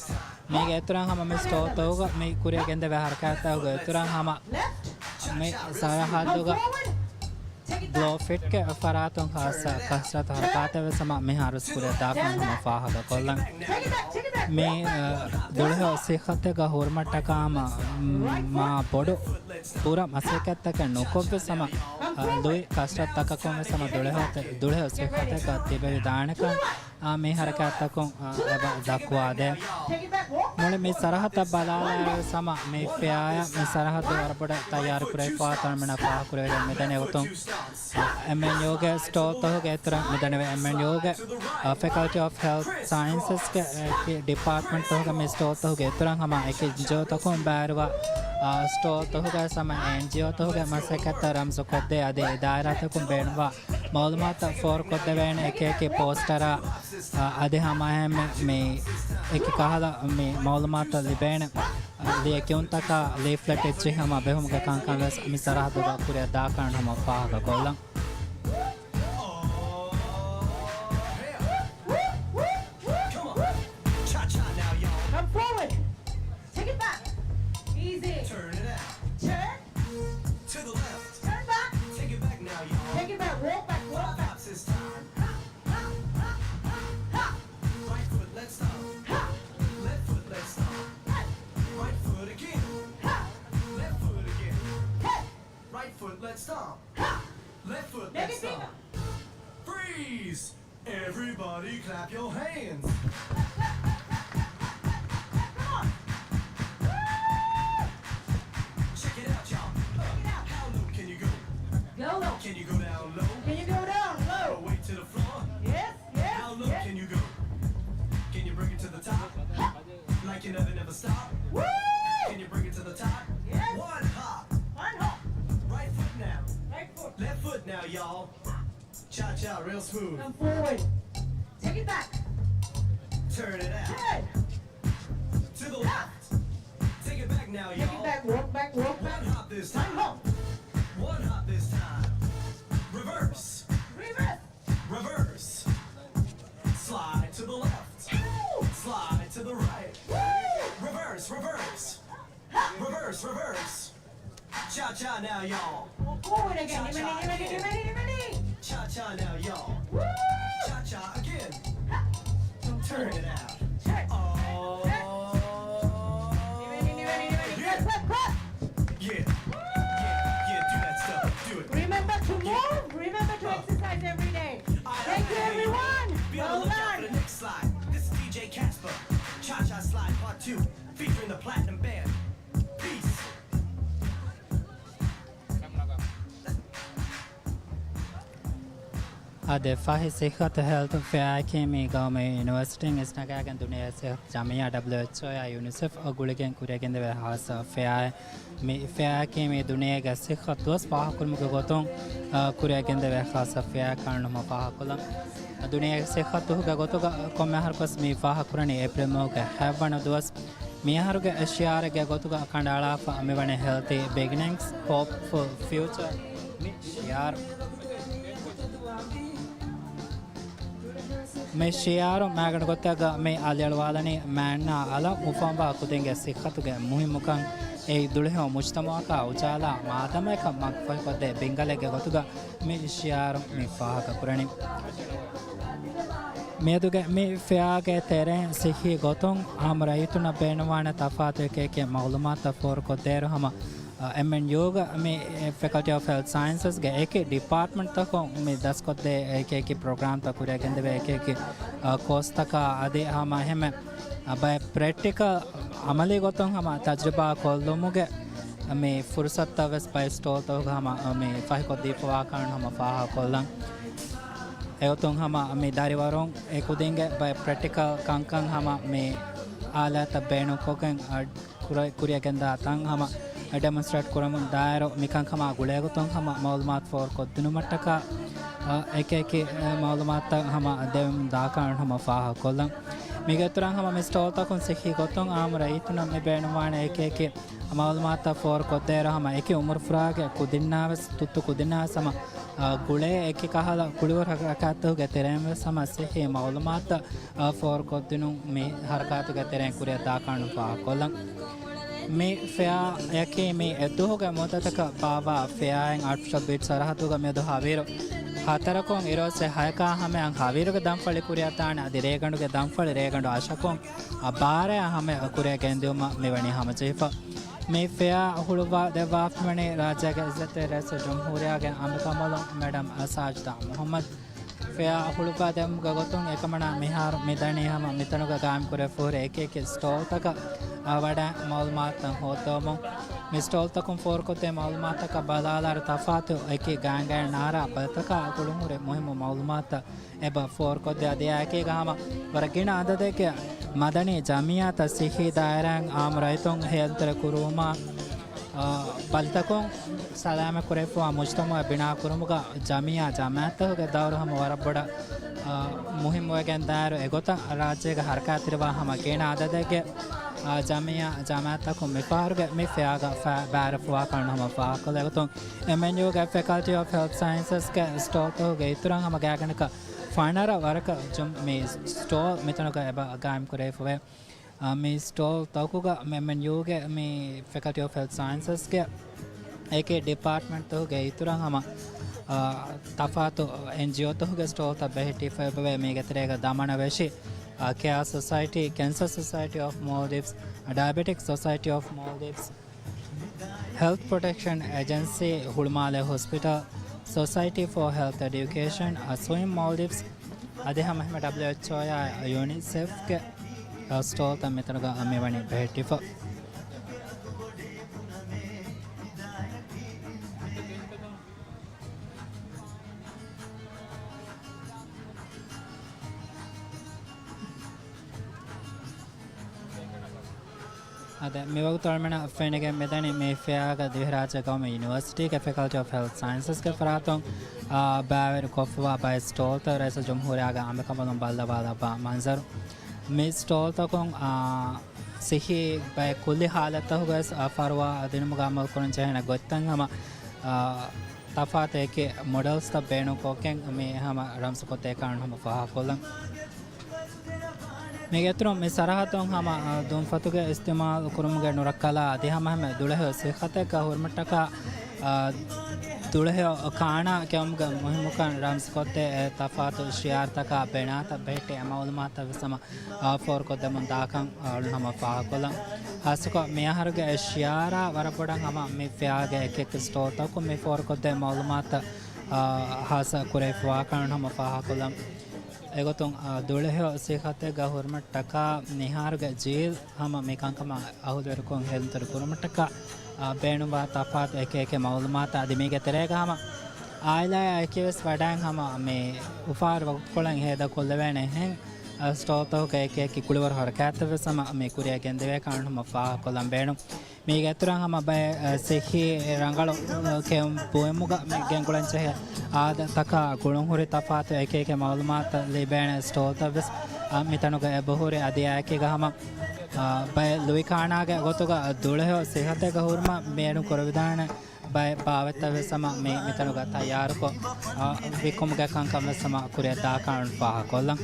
މީގެ އިތުރަށް ހަމަ މި ސްޓޯލްތަކުގަ މި ކުރިއަށް ގެންދެވޭ ހަރަކާތްތަކުގެ އިތުރަށް ހަމަ މި ސަރަހައްދުގަ ބްލޯ ފިޓްގެ ފަރާތުން ޚާއްޞަ ކަސްރަތު ހަރަކާތެއް ވެސް ހަމަ މިހާރު ވެސް ކުރިއަށް ދާކަން ހަމަ ފާހަގަކޮށްލަން. މި، އަ، ދުޅަހެޔޮ ސިއްހަތެއްގަ ހުރުމަށްޓަކާ ހަމަ، މް، މާ ބޮޑު ބުރަ މަސައްކަތްތަކެއް ނުކޮށްވެސް ހަމަ، އަ، ލުއި ކަސްރަތުތަކަކުން ވެސް ހަމަ ދުޅަހެޔޮ، ދުޅަހެޔޮ ސިއްހަތެއްގަ ތިބެވިދާނެކަން އާ، މި ހަރަކާތްތަކުން، އާ، އެބަ ދައްކުވާދޭ. މުޅި މި ސަރަހައްދަށް ބަލާލާއިރު ވެސް ހަމަ މި ފެއާއަށް މި ސަރަހައްދު ވަރަށް ބޮޑަށް ތައްޔާރު ކުރެވިފަވާ ކަމަށް މިނަށް ފާހަގަކުރެވިގެން މިދަނީ އެގޮތުން، އާ، އެމްއެންޔޫގެ ސްޓޯލްތަކުގެ އިތުރަށް މިދަނީ އެމްއެންޔޫގެ، އާ، ފެކަލްޓީ އޮފްހެލްތް ސައިންސަސްގެ އެކި ޑިޕާޓްމަންޓްތަކުގެ މި ސްޓޯލްތަކުގެ އިތުރަށް ހަމަ އެކި އެންޖީއޯތަކުން ބައިވެރިވާ، އާ، ސްޓޯލްތަކުގަ ހަމަ އެންޖީއޯތަކުގެ މަސައްކަތްތައް ރަމްޒުކޮށްދޭ އަދި އިދާރާތަކުން ބޭނުންވާ މައުލޫމާތު ފޯރުކޮށްދެވޭނެ އެކި އެކި ޕޯސްޓަރާ، އަ، އަދި ހަމައެހެންމެ މި އެކި ކަހަލަ މި މައުލޫމާތު ލިބޭނެ، އަ، ލިޔެ ކިޔުންތަކާ ލީފްލެޓް އެއްޗެހި ހަމަ ބެހުމުގެ ކަންކަން ވެސް މި ސަރަހައްދުގަ ކުރިއަށް ދާކަން ހަމަ ފާހަގަކޮށްލަން. Come forward. Take it back. Easy. Turn it out. Turn. To the left. Turn back. Take it back now, y'all. Take it back. Walk back. Walk back. Five hops this time. Ha, ha, ha, ha, ha. Right foot, let's stop. Ha. Left foot, let's stop. Hey. Right foot again. Ha. Left foot again. Hey. Right foot, let's stop. Ha. Left foot, let's stop. Freeze. Everybody clap your hands. Come on. Check it out, y'all. Check it out. How low can you go? Go low. Can you go down low? Can you go down low? All the way to the floor. Yes, yes, yes. How low can you go? Can you bring it to the top? Ha. Like you never, never stop. Woo! Can you bring it to the top? Yes. One hop. One hop. Right foot now. Right foot. Left foot now, y'all. Cha-cha, real smooth. Come forward. Take it back. Turn it out. Good. To the left. Take it back now, y'all. Take it back. Walk back, walk back. One hop this time. One hop. One hop this time. Reverse. Reverse. Reverse. Slide to the left. Ow! Slide to the right. Woo! Reverse, reverse. Ha! Reverse, reverse. Cha-cha now, y'all. Forward again. Cha-cha again. Cha-cha now, y'all. Woo! Cha-cha again. Ha! Turn it out. Turn. Oh. Yeah. Clap, clap, clap. Yeah. Yeah, yeah, do that stuff. Do it. Remember to move. Remember to exercise every day. Thank you, everyone. Be on the lookout for the next slide. This is D J Casper. Cha-cha slide part two, featuring the Platinum Band. އާދެ، ފަހި ސިއްހަތު ހެލްތު ފެއާއަކީ މި ގައުމީ ޔުނިވަރސިޓީން އިސްނަގާގެން ދުނިޔޭ ސިއްހަތު ޖަމިއްޔާ، ޑަބްލިއުއެޗްއޯއާ ޔުނިސެފް ގުޅިގެން ކުރިއަށް ގެންދެވޭ ޚާއްޞަ ފެއާއެއް. މި ފެއާއަކީ މި ދުނިޔޭގެ ސިއްހަތު ދުވަސް ފާހަގަކުރުމުގެ ގޮތުން، އާ، ކުރިއަށް ގެންދެވޭ ޚާއްޞަ ފެއާއެއް ކަމަށް ފާހަގަކޮށްލަން. ދުނިޔޭގެ ސިއްހަތުގެ ގޮތުގަ ކޮންމެ އަހަރަކުވެސް މި ފާހަގަކުރަނީ އޭޕްރިލް މަހުގެ ހަތްވަނަ ދުވަސް. މިއަހަރުގެ ޝިއާރެއްގެ ގޮތުގަ ކަނޑައަޅާފަ މިވަނީ Healthy Beginnings, Hopeful Future މި ޝިއާރު. މި ޝިއާރު މާގަނޑު ގޮތަކަށް މި އަލިއަޅުވާލަނީ މާންނާ އަލަށް އުފަންވާ ކުދިންގެ ސިއްހަތުގެ މުހިއްމުކަން، އެއީ ދުޅަހެޔޮ މުޖްތަމަޢަކާ އުޖާލާ މާދަމައަކަށް މަގުފަހިކޮށްދޭ ބިންގަލެއްގެ ގޮތުގަ މި ޝިއާރު މި ފާހަގަކުރަނީ. މިއަދުގެ މި ފެއާގެ ތެރެއިން ސިއްހީ ގޮތުން އާއްމު ރައްޔިތުންނަށް ބޭނުންވާނެ ތަފާތު އެކި އެކި މަޢުލޫމާތުތައް ފޯރުކޮށްދޭއިރު ހަމަ، އެމްއެންޔޫގަ މި ފެކަލްޓީ އޮފް ހެލްތް ސައިންސަސްގެ އެކި ޑިޕާޓްމަންޓްތަކުން މި ދަސްކޮށްދޭ އެކި އެކި ޕްރޮގްރާމްތައް ކުރިއަށް ގެންދެވޭ އެކި އެކި، އަ، ކޯސްތަކާ އަދި ހަމަ އެހެންމެ، އަ، ބައެއް ޕްރެކްޓިކަލް އަމަލީ ގޮތުން ހަމަ ތަޖްރިބާ ކޮށްލުމުގެ މި ފުރުސަތުތައް ވެސް ބައެއް ސްޓޯލްތަކުގަ ހަމަ މި ފަހިކޮށްދީފަވާކަން ހަމަ ފާހަގަކޮށްލަން. އެގޮތުން ހަމަ މި ދަރިވަރުން އެ ކުދިންގެ ބައެއް ޕްރެކްޓިކަލް ކަންކަން ހަމަ މި އާލާތްތައް ބޭނުންކޮށްގެން، އަ، ކުރ-، ކުރިއަށް ގެންދާ ތަން ހަމަ ޑެމޮންސްޓްރޭޓް ކުރަމުން ދާއިރު މިކަންކަމާ ގުޅޭގޮތުން ހަމަ މަޢުލޫމާތު ފޯރުކޮށްދިނުމަށްޓަކާ، އަ، އެކި އެކި، އެ، މަޢުލޫމާތުތައް ހަމަ ދެމުން ދާކަން ހަމަ ފާހަގަކޮށްލަން. މީގެ އިތުރަށް ހަމަ މި ސްޓޯލްތަކުން ސިއްހީ ގޮތުން އާއްމު ރައްޔިތުންނަށް މި ބޭނުންވާނެ އެކި އެކި މަޢުލޫމާތުތައް ފޯރުކޮށްދޭއިރު ހަމަ އެކި އުމުރުފުރާގެ ކުދިންނާވެސް، ތުއްތު ކުދިންނާވެސް ހަމަ، އާ، ގުޅޭ އެކި ކަހަލަ ކުޅިވަރު ހަރަކާތްތަކުގެ ތެރެއިން ވެސް ހަމަ ސިއްހީ މަޢުލޫމާތުތައް، އާ، ފޯރުކޮށްދިނުން މި ހަރަކާތުގެ ތެރެއިން ކުރިއަށް ދާކަން ފާހަގަކޮށްލަން. މި ފެއާއަކީ މި އެއްދުވަހުގެ މުއްދަތަކަށް ބާއްވާ ފެއާއެއް. އާޓްފިޝަލް ބީޗް ސަރަހައްދުގަ މިއަދު ހަވީރު ހަތަރަކުން އިރުއޮއްސެ ހަޔަކާ ހަމަޔަށް ހަވީރުގެ ދަންފަޅި ކުރިއަށްދާނެ އަދި ރޭގަނޑުގެ ދަންފަޅި ރޭގަނޑު އަށަކުން ބާރަޔަށް ހަމަޔަށް ކުރިއަށް ގެންދިއުމަށް މިވަނީ ހަމަޖެހިފަ. މި ފެއާ ހުޅުވާ ދެއްވާފަވަނީ ރާއްޖޭގެ އިއްޒަތްތެރި ރައީސުލްޖުމްހޫރިއްޔާގެ އަނބިކަނބަލުން މެޑަމް ސާޖިދާ މުޙައްމަދު. ފެއާ ހުޅުވާ ދެއްވުމުގެ ގޮތުން އެކަމަނާ މިހާރު މިދަނީ ހަމަ މިތަނުގަ ގާއިމްކުރެވިފަހުރި އެކި އެކި ސްޓޯލްތަކަށް އަ، ވަޑައި މަޢުލޫމާތުތައް ހޯއްދަވަމުން. މި ސްޓޯލްތަކުން ފޯރުކޮށްދޭ މަޢުލޫމާތަކަށް ބަލާލާއިރު ތަފާތު އެކި ގާތްގައި ނާރާ ބަލިތަކާ ގުޅުންހުރި މުހިއްމު މަޢުލޫމާތުތައް އެބަ ފޯރުކޮށްދޭ. އަދި އެއާއެކީގަ ހަމަ ވަރަށް ގިނަ އަދަދެއްގެ މަދަނީ ޖަމިއްޔާތައް ސިއްހީ ދާއިރާއިން އާއްމު ރައްޔިތުން ހޭދަތެރި ކުރުވުމަށް، އާ، ބަލިތަކުން ސަލާމަތް ކުރެވިފައިވާ މުޖްތަމަޢެއް ބިނާ ކުރުމުގަ ޖަމިއްޔާ ޖަމާޢަތްތަކުގެ ދައުރު ހަމަ ވަރަށް ބޮޑަށް، އާ، މުހިއްމުވެގެން ދާއިރު އެގޮތަށް ރާއްޖޭގަ ހަރަކާތްތެރިވާ ހަމަ ގިނަ އަދަދެއްގެ، އާ، ޖަމިއްޔާ ޖަމާޢަތްތަކުން މިފަހަރުގެ މި ފެއާގަ ފަ-، ބައިވެރިވާކަން ހަމަ ފާހަގަކޮށްލަން. އެމްއެންޔޫގެ ފެކަލްޓީ އޮފް ހެލްތް ސައިންސަސްގެ ސްޓޯލްތަކުގެ އިތުރަށް ހަމަ ގާތްގަނޑަކަށް ފަނަރަ ވަރަކަށް ޖުމް-، މި ސްޓޯލް މިތަނުގަ އެބަ ގާއިމް ކުރެވިފަވޭ. އާ، މި ސްޓޯލް ތަކުގަ އެމްއެންޔޫގެ މި ފެކަލްޓީ އޮފް ހެލްތް ސައިންސަސްގެ އެކި ޑިޕާޓްމަންޓްތަކުގެ އިތުރަށް ހަމަ، އާ، ތަފާތު އެންޖީއޯތަކުގެ ސްޓޯލްތައް ބެހެއްޓިފައިވެ. މީގެ ތެރޭގަ ދަމަނަވެށި، އާ، ކެއާ ސޮސައިޓީ، ކެންސަރ ސޮސައިޓީ އޮފް މޯލްޑިވްސް، ޑަޔަބެޓިކް ސޮސައިޓީ އޮފް މޯލްޑިވްސް، ހެލްތް ޕްރޮޓެކްޝަން އެޖެންސީ، ހުޅުމާލެ ހޮސްޕިޓަލް، ސޮސައިޓީ ފޯ ހެލްތް އެޑިއުކޭޝަން، އަ، ސްވިމް މޯލްޑިވްސް އަދި ހަމަ ހަމަ ޑަބްލިއުއެޗްއޯއާ ޔުނިސެފްގެ، އަ، ސްޓޯލްތައް މިތަނުގަ މިވަނީ ބެހެއްޓިފަ. އާދެ، މިވަގުތު އަޅުމެނަށް ފެނިގެން މިދަނީ މި ފެއާގަ ދިވެހިރާއްޖޭ ގައުމީ ޔުނިވަރސިޓީގެ ފެކަލްޓީ އޮފް ހެލްތް ސައިންސަސްގެ ފަރާތުން، އާ، ބައިވެރި ކޮށްފަވާ ބައެއް ސްޓޯލްތައް ރައީސުލްޖުމްހޫރިއްޔާގެ އަނބިކަނބަލުން ބައްލަވާލައްވާ މަންޒަރު. މި ސްޓޯލްތަކުން، އާ، ސިއްހީ ބައެއް ކުއްލި ހާލަތްތަކުގަވެސް، އާ، ފަރުވާ ދިނުމުގަ އަމަލުކުރަން ޖެހޭނެ ގޮތްތައް ހަމަ، އާ، ތަފާތު އެކި މޮޑެލްސްތައް ބޭނުންކޮށްގެން މި ހަމަ ރަމްޒުކޮށްދޭކަން ހަމަ ފާހަގަކޮށްލަން. މީގެ އިތުރުން މި ސަރަހައްދުން ހަމަ، އަ، ދުންފަތުގެ އިސްތިޢުމާލު ކުރުމުގެ ނުރައްކަލާ އަދި ހަމަ ހަމަ ދުޅަހެޔޮ ސިއްހަތެއްގަ ހުރުމަށްޓަކާ، އަ، ދުޅަހެޔޮ ކާނާ ކެއުމުގެ މުހިއްމުކަން ރަމްޒުކޮށްދޭ އެ ތަފާތު ޝިޢާރުތަކާ ބެނާތައް ބެހެއްޓި އެ މަޢުލޫމާތަށް ވެސް ހަމަ، އަ، ފޯރުކޮށްދެމުން ދާކަން އަޅުން ހަމަ ފާހަގަކޮށްލަން. ހާއްސަކޮށް މިއަހަރުގެ އެ ޝިޢާރާ ވަރަށް ބޮޑަށް ހަމަ މި ފެއާގެ އެކި އެކި ސްޓޯލްތަކުން މި ފޯރުކޮށްދޭ މަޢުލޫމާތަށް، އަ، ހާއްސަ ކުރެވިފަވާކަން ހަމަ ފާހަގަކޮށްލަން. އެގޮތުން، އާ، ދުޅަހެޔޮ ސިއްހަތެއްގަ ހުރުމަށްޓަކާ މިހާރުގެ ޖީލް ހަމަ މި ކަންކަމަށް އަހުލުވެރިކޮށް ހޭދަތެރި ކުރުމަށްޓަކާ، އާ، ބޭނުންވާ ތަފާތު އެކި އެކި މަޢުލޫމާތަށް އަދި މީގެ ތެރޭގަ ހަމަ އާއިލާއާ އެކީވެސް ވަޑައިން ހަމަ މި އުފާވެރި ވަގުތުކޮޅަށް ހޭދަ ކޮށްލެވޭނެހެން، އާ، ސްޓޯލްތަކުގެ އެކި އެކި ކުޅިވަރު ހަރަކާތްތައް ވެސް ހަމަ މި ކުރިއަށް ގެންދެވޭކަން ހަމަ ފާހަގަކޮށްލަން ބޭނުން. މީގެ އިތުރަށް ހަމަ ބައެއް، އަ، ސިއްހީ ރަނގަޅު، އަ، ކެއުން ބުއިމުގަ މި ގެންގުޅަންޖެހޭ އާދަތަކާ ގުޅުންހުރި ތަފާތު އެކި އެކި މަޢުލޫމާތު ލިބޭނެ ސްޓޯލްތައް ވެސް، އަ، މިތަނުގަ އެބަހުރި އަދި އެކީގަ ހަމަ އާ، ބައެއް ލުއިކާނާގެ ގޮތުގަ ދުޅަހެޔޮ ސިއްހަތެއްގަ ހުރުމަށް ބޭނުން ކުރެވިދާނެ ބައެއް ބާވަތްތައް ވެސް ހަމަ މި މިތަނުގަ ތައްޔާރުކޮށް، އާ، ވިއްކުމުގެ ކަންކަން ވެސް ހަމަ ކުރިއަށް ދާކަން ފާހަގަކޮށްލަން.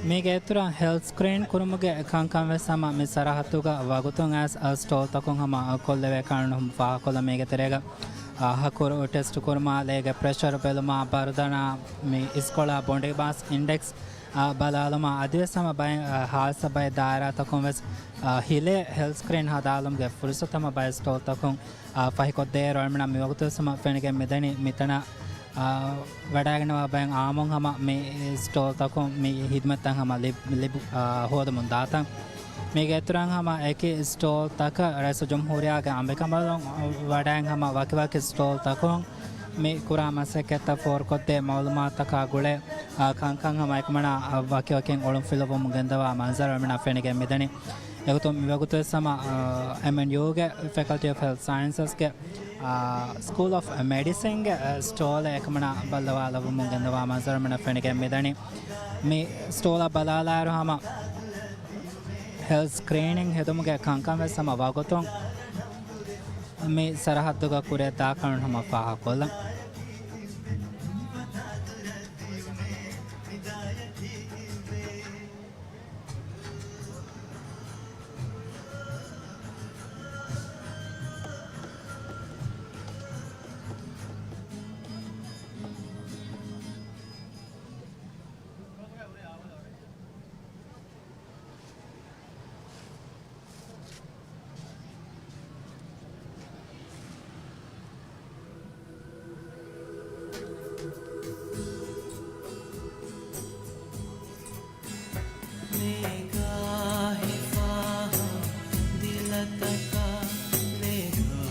މީގެ އިތުރަށް ހެލްތް ސްކްރީން ކުރުމުގެ ކަންކަން ވެސް ހަމަ މި ސަރަހައްދުގަ ވަގުތުން އައިސް ސްޓޯލްތަކުން ހަމަ ކޮށްލެވޭ ކަން ފާހަގަކޮށްލަން. މީގެ ތެރޭގަ އާ، ހަކުރު ޓެސްޓު ކުރުމާ، ލޭގެ ޕްރެޝަރު ބެލުމާ، ބަރުދަނާ، މި އިސްކޮޅާ ބޮޑީ މާސް އިންޑެކްސް، އާ، ބަލާލުމާ، އަދިވެސް ހަމަ ބައެއް، އާ، ހާއްސަ ބައެއް ދާއިރާތަކުން ވެސް، އާ، ހިލޭ ހެލްތް ސްކްރީން ހަދާލުމުގެ ފުރުސަތު ހަމަ ބައެއް ސްޓޯލްތަކުން، އާ، ފަހިކޮށްދޭއިރު އަޅުމެނަށް މިވަގުތު ވެސް ހަމަ ފެނިގެން މިދަނީ މިތަނަށް، އާ، ވަޑައިގަންނަވާ ބައެއް އާއްމުން ހަމަ މި ސްޓޯލްތަކުން މި ހިދުމަތްތައް ހަމަ ލިބް-، ލިބު-، އާ، ހޯދަމުން ދާތަން. މީގެ އިތުރަށް ހަމަ އެކި ސްޓޯލްތަކަށް ރައީސުލްޖުމްހޫރިއްޔާގެ އަނބިކަނބަލުން ވަޑައިން ހަމަ ވަކިވަކި ސްޓޯލްތަކުން މި ކުރާ މަސައްކަތްތައް ފޯރުކޮށްދޭ މައުލޫމާތުތަކާ ގުޅޭ، އާ، ކަންކަން ހަމަ އެކަމަނާ، އާ، ވަކިވަކިން އޮޅުން ފިލުވަމުން ގެންދަވާ މަންޒަރު އަޅުމެނަށް ފެނިގެން މިދަނީ. އެގޮތުން މިވަގުތު ވެސް ހަމަ، އާ، އެމްއެންޔޫގެ ފެކަލްޓީ އޮފް ހެލްތް ސައިންސަސްގެ އާ، ސްކޫލް އޮފް މެޑިސިންގެ، އާ، ސްޓޯލެއް އެކަމަނާ ބައްލަވާލައްވަމުން ގެންދަވާ މަންޒަރު އަޅުމެނަށް ފެނިގެން މިދަނީ. މި ސްޓޯލަށް ބަލާލާއިރު ހަމަ ހެލްތް ސްކްރީނިން ހެދުމުގެ ކަންކަން ވެސް ހަމަ ވަގުތުން މި ސަރަހައްދުގަ ކުރިއަށް ދާކަން ހަމަ ފާހަގަކޮށްލަން.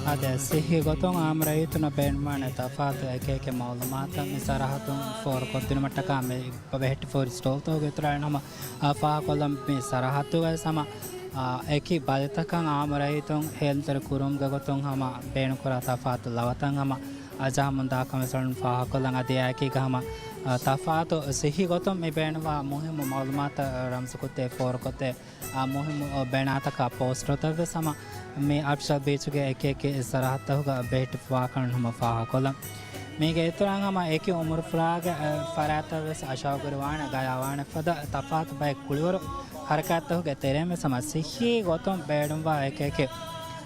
އާދެ، ސިއްހީ ގޮތުން އާއްމު ރައްޔިތުންނަށް ބޭނުންވާނެ ތަފާތު އެކި އެކި މައުލޫމާތަށް މި ސަރަހައްދުން ފޯރުކޮށްދިނުމަށްޓަކާ މި ބެހެއްޓިފަ ހުރި ސްޓޯލްތަކުގެ އިތުރަށް ހަމަ، އާ، ފާހަގަކޮށްލަން. މި ސަރަހައްދުގައި ހަމަ، އާ، އެކި ބަލިތަކަށް އާއްމު ރައްޔިތުން ހޭލުންތެރި ކުރުމުގެ ގޮތުން ހަމަ ބޭނުންކުރާ ތަފާތު ލަވަތައް ހަމަ އަޖަހަމުން ދާކަން ވެސް އަޅުން ފާހަގަކޮށްލަން. އަދި އެއާއެކީގަ ހަމަ، އާ، ތަފާތު ސިއްހީ ގޮތުން މި ބޭނުންވާ މުހިއްމު މައުލޫމާތަށް ރަމްޒުކޮށްދޭ، ފޯރުކޮށްދޭ، އާ، މުހިއްމު، އާ، ބެނާތަކާ ޕޯސްޓަރުތައް ވެސް ހަމަ މި އާޓިފިޝަލް ބީޗުގެ އެކި އެކި ސަރަހައްދުތަކުގަ ބެހެއްޓިފަވާކަން ހަމަ ފާހަގަކޮށްލަން. މީގެ އިތުރަށް ހަމަ އެކި އުމުރުފުރާގެ، އަ، ފަރާތްތައް ވެސް އަށާގުރިވާނެ، ގަޔާވާނެ ފަދަ ތަފާތު ބައެއް ކުޅިވަރު ހަރަކާތްތަކުގެ ތެރެއިން ވެސް ހަމަ ސިއްހީ ގޮތުން ބޭނުންވާ އެކި އެކި،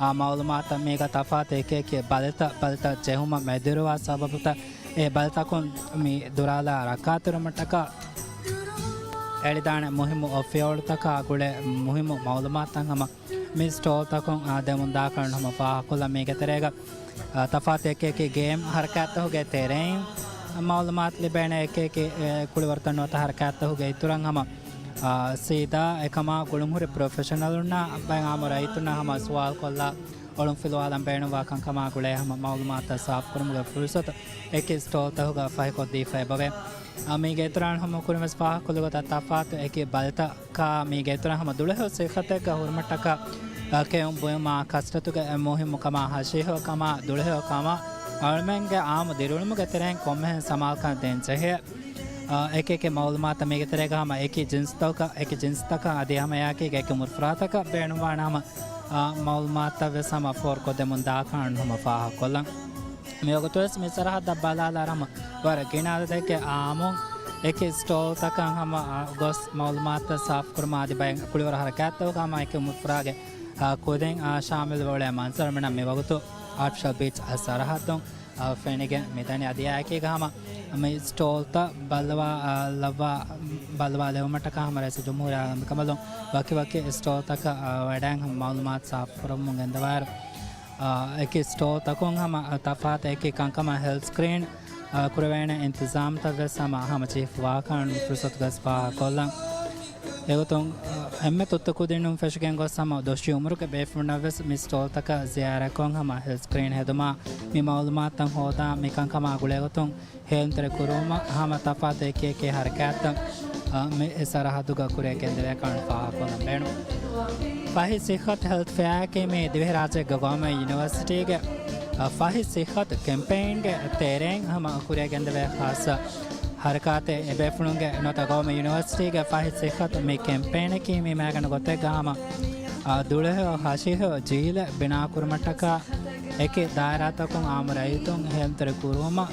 އާ، މައުލޫމާތަށް މީގަ ތަފާތު އެކި އެކި ބަލިތައް، ބަލިތައް ޖެހުމަށް މެދުވެރިވާ ސަބަބުތައް، އެ ބަލިތަކުން މި ދުރާލާ ރައްކާތެރިވުމަށްޓަކާ އެޅިދާނެ މުހިއްމު ފިޔަވަޅުތަކާ ގުޅޭ މުހިއްމު މައުލޫމާތުތައް ހަމަ މި ސްޓޯލްތަކުން، އާ، ދެމުން ދާކަން ހަމަ ފާހަގަކޮށްލަން. މީގެ ތެރޭގަ، އާ، ތަފާތު އެކި އެކި ގޭމް ހަރަކާތްތަކުގެ ތެރެއިން މައުލޫމާތު ލިބޭނެ އެކި އެކި، އެ، ކުޅިވަރުތައް ނުވަތަ ހަރަކާތްތަކުގެ އިތުރަށް ހަމަ، އާ، ސީދާ އެކަމާ ގުޅުންހުރި ޕްރޮފެޝަނަލުންނާ ބައެއް އާއްމު ރައްޔިތުންނާ ހަމަ ސުވާލުކޮށްލާ އޮޅުން ފިލުވާލަން ބޭނުންވާ ކަންކަމާ ގުޅޭ ހަމަ މައުލޫމާތުތައް ސާފުކުރުމުގެ ފުރުސަތު އެކި ސްޓޯލްތަކުގަ ފަހިކޮށްދީފައި އެބަވޭ. އާ، މީގެ އިތުރަށް ހަމަ ކުރިން ވެސް ފާހަގަކޮށްލި ގޮތަށް ތަފާތު އެކި ބަލިތަކާ މީގެ އިތުރަށް ހަމަ ދުޅަހެޔޮ ސިއްހަތެއްގަ ހުރުމަށްޓަކާ، އާ، ކެއުން ބުއިމާ ކަސްރަތުގެ މުހިއްމުކަމާ ހަށިހެޔޮކަމާ ދުޅަހެޔޮކަމާ އަޅުމެންގެ އާއްމު ދިރިއުޅުމުގެ ތެރެއިން ކޮންމެހެން ސަމާލުކަން ދޭން ޖެހޭ. އާ، އެކި އެކި މައުލޫމާތު މީގެ ތެރޭގަ ހަމަ އެކި ޖިންސްތަކަށް، އެކި ޖިންސްތަކަށް އަދި ހަމަ އެއާއެކީގަ އެކި އުމުރުފުރާތަކަށް ބޭނުންވާނެ ހަމަ، އާ، މައުލޫމާތުތައް ވެސް ހަމަ ފޯރުކޮށްދެމުން ދާކަން ހަމަ ފާހަގަކޮށްލަން. މިވަގުތުވެސް މި ސަރަހައްދަށް ބަލާލާއިރު ހަމަ ވަރަށް ގިނަ އަދަދެއްގެ އާއްމުން އެކި ސްޓޯލްތަކަށް ހަމަ، އާ، ގޮސް މައުލޫމާތުތައް ސާފުކުރުމާ އަދި ބައެއް ކުޅިވަރު ހަރަކާތްތަކުގަ ހަމަ އެކި އުމުރުފުރާގެ، އާ، ކުދިން، އާ، ޝާމިލުވެ އުޅޭ މަންޒަރު އަޅުމެނަށް މިވަގުތު އާޓިފިޝަލް ބީޗް ސަރަހައްދުން، އާ، ފެނިގެން މިދަނީ. އަދި އެއާއެކީގަ ހަމަ މި ސްޓޯލްތައް ބައްލަވާ، އާ، ލައްވާ، ބައްލަވާލެވުމަށްޓަކާ ހަމަ ރައީސުލްޖުމްހޫރިއްޔާ އަނބިކަނބަލުން ވަކިވަކި ސްޓޯލްތަކަށް، އާ، ވަޑައިން ހަމަ މައުލޫމާތު ސާފުކުރަމުން ގެންދަވާއިރު، އާ، އެކި ސްޓޯލްތަކުން ހަމަ ތަފާތު އެކި ކަންކަމަށް ހެލްތް ސްކްރީން، އާ، ކުރެވޭނެ އިންތިޒާމްތައް ވެސް ހަމަ ހަމަޖެހިފަވާކަން ފުރުސަތުގަސް ފާހަގަކޮށްލަން. އެގޮތުން، އާ، އެންމެ ތުއްތު ކުދިންނުން ފެށިގެން ގޮސް ހަމަ ދޮށީ އުމުރުގެ ބޭފުޅުންނަށް ވެސް މި ސްޓޯލްތަކަށް ޒިޔާރަތްކޮށް ހަމަ ހެލްތް ސްކްރީން ހެދުމާ، މި މައުލޫމާތުތައް ހޯދާ، މި ކަންކަމާ ގުޅޭގޮތުން ހޭލުންތެރި ކުރުވުމަށް ހަމަ ތަފާތު އެކި އެކި ހަރަކާތްތައް، އާ، މި ސަރަހައްދުގަ ކުރިއަށް ގެންދެވޭކަން ފާހަގަކޮށްލަން ބޭނުން. ފަހި ސިއްހަތު ހެލްތް ފެއާއަކީ މި ދިވެހިރާއްޖޭގެ ގައުމީ ޔުނިވަރސިޓީގެ، އާ، ފަހި ސިއްހަތު ކެމްޕެއިންގެ ތެރެއިން ހަމަ ކުރިއަށް ގެންދެވޭ ޚާއްޞަ ހަރަކާތެއް އެބޭފުޅުންގެ ނުވަތަ ގައުމީ ޔުނިވަރސިޓީގެ ފަހި ސިއްހަތު މި ކެމްޕޭނަކީ މި މައިގަނޑު ގޮތެއްގަ ހަމަ، އާ، ދުޅަހެޔޮ ހަށިހެޔޮ ޖީލެއް ބިނާކުރުމަށްޓަކާ އެކި ދާއިރާތަކުން އާއްމު ރައްޔިތުން ހެޔޮންތެރި ކުރުވުމަށް،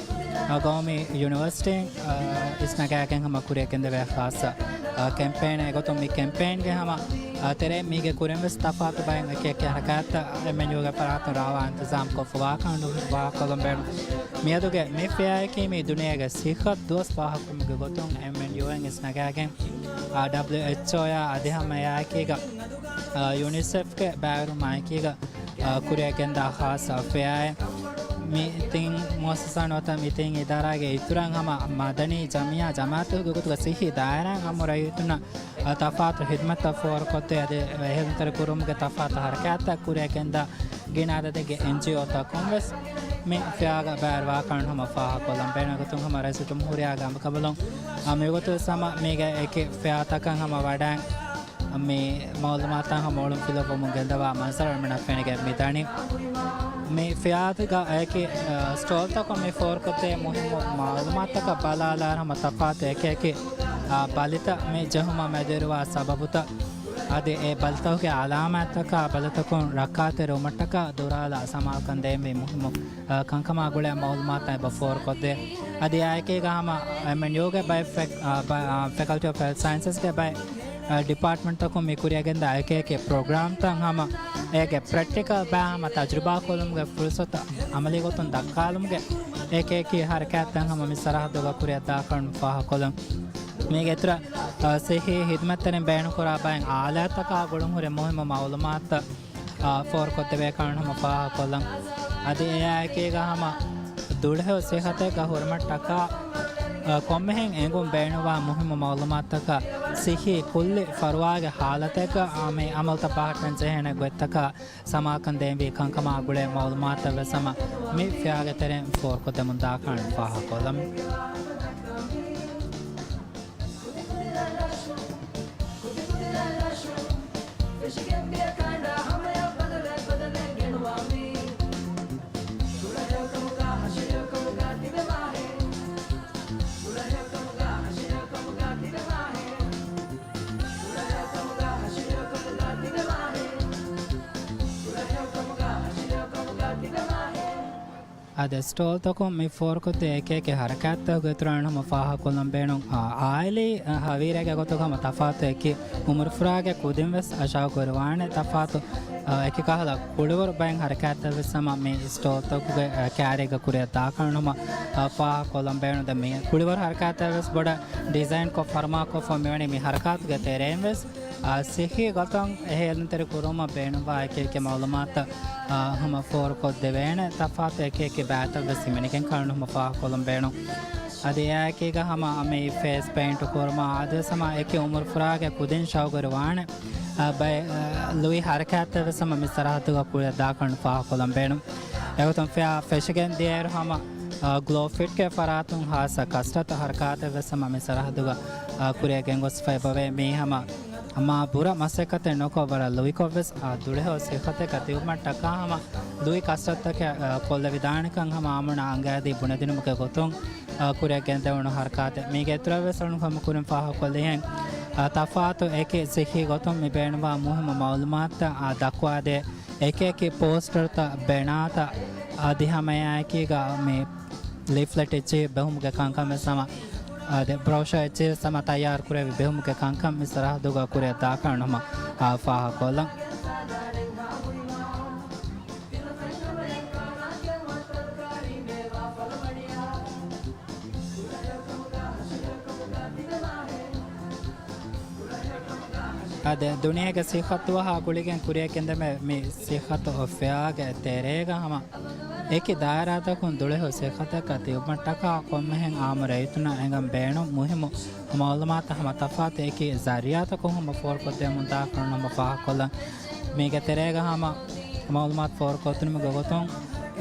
އާ، ގައުމީ ޔުނިވަރސިޓީން، އާ، އިސްނަގާގެން ހަމަ ކުރިއަށް ގެންދެވޭ ޚާއްސަ، އާ، ކެމްޕޭނެއް. އެގޮތުން މި ކެމްޕޭންގެ ހަމަ، އާ، ތެރޭ މީގެ ކުރިން ވެސް ތަފާތު ބައެއް އެކި އެކި ހަރަކާތްތައް އެމްއެންޔޫގެ ފަރާތުން ރާވާ އިންތިޒާމް ކޮށްފަވާކަން ފާހަގަކޮށްލަން ބޭނުން. މިއަދުގެ މި ފެއާއަކީ މި ދުނިޔޭގެ ސިއްހަތު ދުވަސް ފާހަގަކުރުމުގެ ގޮތުން އެމްއެންޔޫއިން އިސްނަގާގެން، އާ، ޑަބްލިއުއެޗްއޯއާ އަދި ހަމަ އެއާއެކީގަ، އާ، ޔުނިސެފްގެ ބައިވެރިވުމާއެކީގަ، އާ، ކުރިއަށް ގެންދާ ޚާއްސަ ފެއާއެއް. މި ތިން މުއައްސަސާ ނުވަތަ މި ތިން އިދާރާގެ އިތުރަށް ހަމަ މަދަނީ ޖަމިއްޔާ ޖަމާއަތުގެ ގޮތުގަ ސިއްހީ ދާއިރާއިން އާއްމު ރައްޔިތުންނަށް އާ، ތަފާތު ހިދުމަތްތައް ފޯރުކޮށްދޭ އަދި ހެޔޮންތެރި ކުރުމުގެ ތަފާތު ހަރަކާތްތައް ކުރިއަށް ގެންދާ ގިނަ އަދަދެއްގެ އެންޖީއޯތަކުން ވެސް މި ފެއާގަ ބައިވެރިވާކަން ހަމަ ފާހަގަކޮށްލަން ބޭނުން. އެގޮތުން ހަމަ ރައީސުލްޖުމްހޫރިއްޔާގެ އަނބިކަނބަލުން، އާ، މިވަގުތު ވެސް ހަމަ މީގެ އެކި ފެއާތަކަށް ހަމަ ވަޑައި މި މައުލޫމާތުތައް ހަމަ އޮޅުން ފިލުވަމުން ގެންދަވާ މަންޒަރު އަޅުމެންނަށް ފެނިގެން މިދަނީ. މި ފެއާގަ އެކި، އާ، ސްޓޯލްތަކުން މި ފޯރުކޮށްދޭ މުހިއްމު މައުލޫމާތުތަކަށް ބަލާލާއިރު ހަމަ ތަފާތު އެކި އެކި، އާ، ބަލިތައް މި ޖެހުމަށް މެދުވެރިވާ ސަބަބުތައް އަދި އެ ބަލިތަކުގެ އަލާމާތްތަކާ ބަލިތަކުން ރައްކާތެރިވުމަށްޓަކާ ދުރާލާ ސަމާލުކަން ދޭންވީ މުހިއްމު، އާ، ކަންކަމާ ގުޅޭ މައުލޫމާތުތައް އެބަ ފޯރުކޮށްދޭ. އަދި އެއާއެކީގަ ހަމަ އެމްއެންޔޫގެ ބައެއް ފެކް-، އާ، ބަ-، އާ، ފެކަލްޓީ އޮފް ހެލްތް ސައިންސަސްގެ ބައެއް އަ، ޑިޕާޓްމަންޓްތަކުން މި ކުރިއަށް ގެންދާ އެކި އެކި ޕްރޮގްރާމްތައް ހަމަ އޭގެ ޕްރެކްޓިކަލް ބައި ހަމަ ތަޖުރިބާކޮށްލުމުގެ ފުރުސަތު އަމަލީގޮތުން ދައްކާލުމުގެ އެކި އެކި ހަރަކާތްތައް ހަމަ މި ސަރަހައްދުގަ ކުރިއަށް ދާކަން ފާހަގަކޮށްލަން. މީގެ އިތުރަށް، އަ، ސިއްހީ ހިދުމަތްތެރިން ބޭނުންކުރާ ބައެއް އާލާތްތަކާ ގުޅުންހުރި މުހިއްމު މައުލޫމާތުތައް އާ، ފޯރުކޮށްދެވޭކަން ހަމަ ފާހަގަކޮށްލަން. އަދި އެއާއެކީގަ ހަމަ ދުޅަހެޔޮ ސިއްހަތެއްގަ ހުރުމަށްޓަކާ، އާ، ކޮންމެހެން އެނގުން ބޭނުންވާ މުހިއްމު މައުލޫމާތުތަކާ ސިއްހީ ކުއްލި ފަރުވާގެ ހާލަތެއްގަ، އާ، މި އަމަލުތައް ބަހައްޓަން ޖެހޭނެ ގޮތްތަކާ ސަމާލުކަން ދޭންވީ ކަންކަމާ ގުޅޭ މައުލޫމާތުތައް ވެސް ހަމަ މި ފެއާގެ ތެރެއިން ފޯރުކޮށްދެމުން ދާކަން ފާހަގަކޮށްލަން. އާދެ، ސްޓޯލްތަކުން މި ފޯރުކޮށްދޭ އެކި އެކި ހަރަކާތްތަކުގެ އިތުރަށް ހަމަ ފާހަގަކޮށްލަން ބޭނުން. އާ، އާއިލީ، އާ، ހަވީރެއްގެ ގޮތުގަ ހަމަ ތަފާތު އެކި އުމުރުފުރާގެ ކުދިން ވެސް އަށާކުރިވާނެ ތަފާތު، އާ، އެކި ކަހަލަ ކުޅިވަރު ބައެއް ހަރަކާތްތައް ވެސް ހަމަ މި ސްޓޯލްތަކުގެ، އާ، ކާރީގަ ކުރިއަށް ދާކަން ހަމަ، އާ، ފާހަގަކޮށްލަން ބޭނުން. ދެން މި ކުޅިވަރު ހަރަކާތްތައް ވެސް ބޮޑަށް ޑިޒައިންކޮށް ފަރުމާކޮށްފަ މިވަނީ މި ހަރަކާތުގެ ތެރެއިން ވެސް. އާ، ސިއްހީ ގޮތުން ހެޔޮންތެރި ކުރުމަށް ބޭނުންވާ އެކި އެކި މައުލޫމާތު، އާ، ހަމަ ފޯރުކޮށްދެވޭނެ ތަފާތު އެކި އެކި ބައިތައް ވެސް ހިމެނިގެން ކަން ހަމަ ފާހަގަކޮށްލަން ބޭނުން. އަދި އެއާއެކީގަ ހަމަ މި ފޭސް ޕެއިންޓު ކުރުމަށް އަދިވެސް ހަމަ އެކި އުމުރުފުރާގެ ކުދިން ޝައުގުވެރިވާނެ، އާ، ބައެއް، އާ، ލުއި ހަރަކާތްތައް ވެސް ހަމަ މި ސަރަހައްދުގަ ކުރިއަށް ދާކަން ފާހަގަކޮށްލަން ބޭނުން. އެގޮތުން ފެއާ ފެށިގެން ދިޔައިރު ހަމަ، އާ، ގްލޯ ފިޓްގެ ފަރާތުން ހާއްސަ ކަސްރަތު ހަރަކާތެއް ވެސް ހަމަ މި ސަރަހައްދުގަ، އާ، ކުރިއަށް ގެންގޮސްފައި އެބަވޭ. މީ ހަމަ މާ ބުރަ މަސައްކަތެއް ނުކޮށް ވަރަށް ލުއިކޮށް ވެސް، އާ، ދުޅަހެޔޮ ސިއްހަތެއްގަ ތިބުމަށްޓަކާ ހަމަ ލުއި ކަސްރަތުތަކެއް، އާ، ކޮށްލެވިދާނެކަން ހަމަ އާއްމުންނަށް އަންގައިދީ ބުނެދިނުމުގެ ގޮތުން، އާ، ކުރިއަށް ގެންދެވުނު ހަރަކާތެއް. މީގެ އިތުރަށް ވެސް އަޅުން ހަމަ ކުރިން ފާހަގަކޮށްލިހެން، އާ، ތަފާތު އެކި ސިއްހީ ގޮތުން މި ބޭނުންވާ މުހިއްމު މައުލޫމާތުތައް، އާ، ދައްކުވާދޭ އެކި އެކި ޕޯސްޓަރުތައް، ބެނާތައް، އަދި ހަމައެއާއެކީގަ މި ލީފްލެޓް އެއްޗިހި ބެހުމުގެ ކަންކަން ވެސް ހަމަ، އާ، ދެ ބްރޯޝަ އެއްޗިހި ވެސް ހަމަ ތައްޔާރު ކުރެވި ބެހުމުގެ ކަންކަން މި ސަރަހައްދުގަ ކުރިއަށް ދާކަން ހަމަ، އާ، ފާހަގަކޮށްލަން. އާދެ، ދުނިޔޭގެ ސިއްހަތު ދުވަހާ ގުޅިގެން ކުރިއަށް ގެންދެމޭ މި ސިއްހަތު ފެއާގެ ތެރޭގަ ހަމަ އެކި ދާއިރާތަކުން ދުޅަހެޔޮ ސިއްހަތަކަށް ތިބުމަށްޓަކާ ކޮންމެހެން އާއްމު ރައްޔިތުންނަށް އެނގަން ބޭނުން މުހިއްމު މައުލޫމާތު ހަމަ ތަފާތު އެކި ޒަރީއާތަކުން ހަމަ ފޯރުކޮށްދެމުން ދާކަން ހަމަ ފާހަގަކޮށްލަން. މީގެ ތެރޭގަ ހަމަ މައުލޫމާތު ފޯރުކޮށްދިނުމުގެ ގޮތުން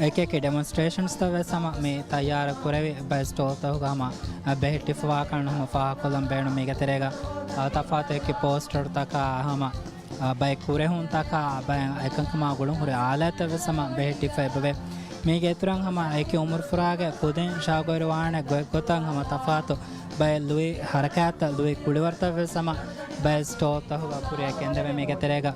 އެކި އެކި ޑެމޮންސްޓްރޭޝަންސްތައް ވެސް ހަމަ މި ތައްޔާރު ކުރެވި ބައެއް ސްޓޯލްތަކުގަ ހަމަ ބެހެއްޓިފަވާކަން ހަމަ ފާހަގަކޮށްލަން ބޭނުން. މީގެ ތެރޭގަ ތަފާތު އެކި ޕޯސްޓަރުތަކާ ހަމަ ބައެއް ކުރެހުންތަކާ ބައެއް އެކަންކަމާ ގުޅުން ހުރި އާލާތްތައް ވެސް ހަމަ ބެހެއްޓިފަ އެބަވޭ. މީގެ އިތުރަށް ހަމަ އެކި އުމުރުފުރާގެ ކުދިން ޝައުގުވެރިވާނެ ގޮތްގޮތަށް ހަމަ ތަފާތު ބައެއް ލުއި ހަރަކާތްތައް ލުއި ކުޅިވަރުތައްވެސް ހަމަ ބައެއް ސްޓޯލްތަކުގަ ކުރިއަށް ގެންދެވޭ. މީގެ ތެރޭގަ،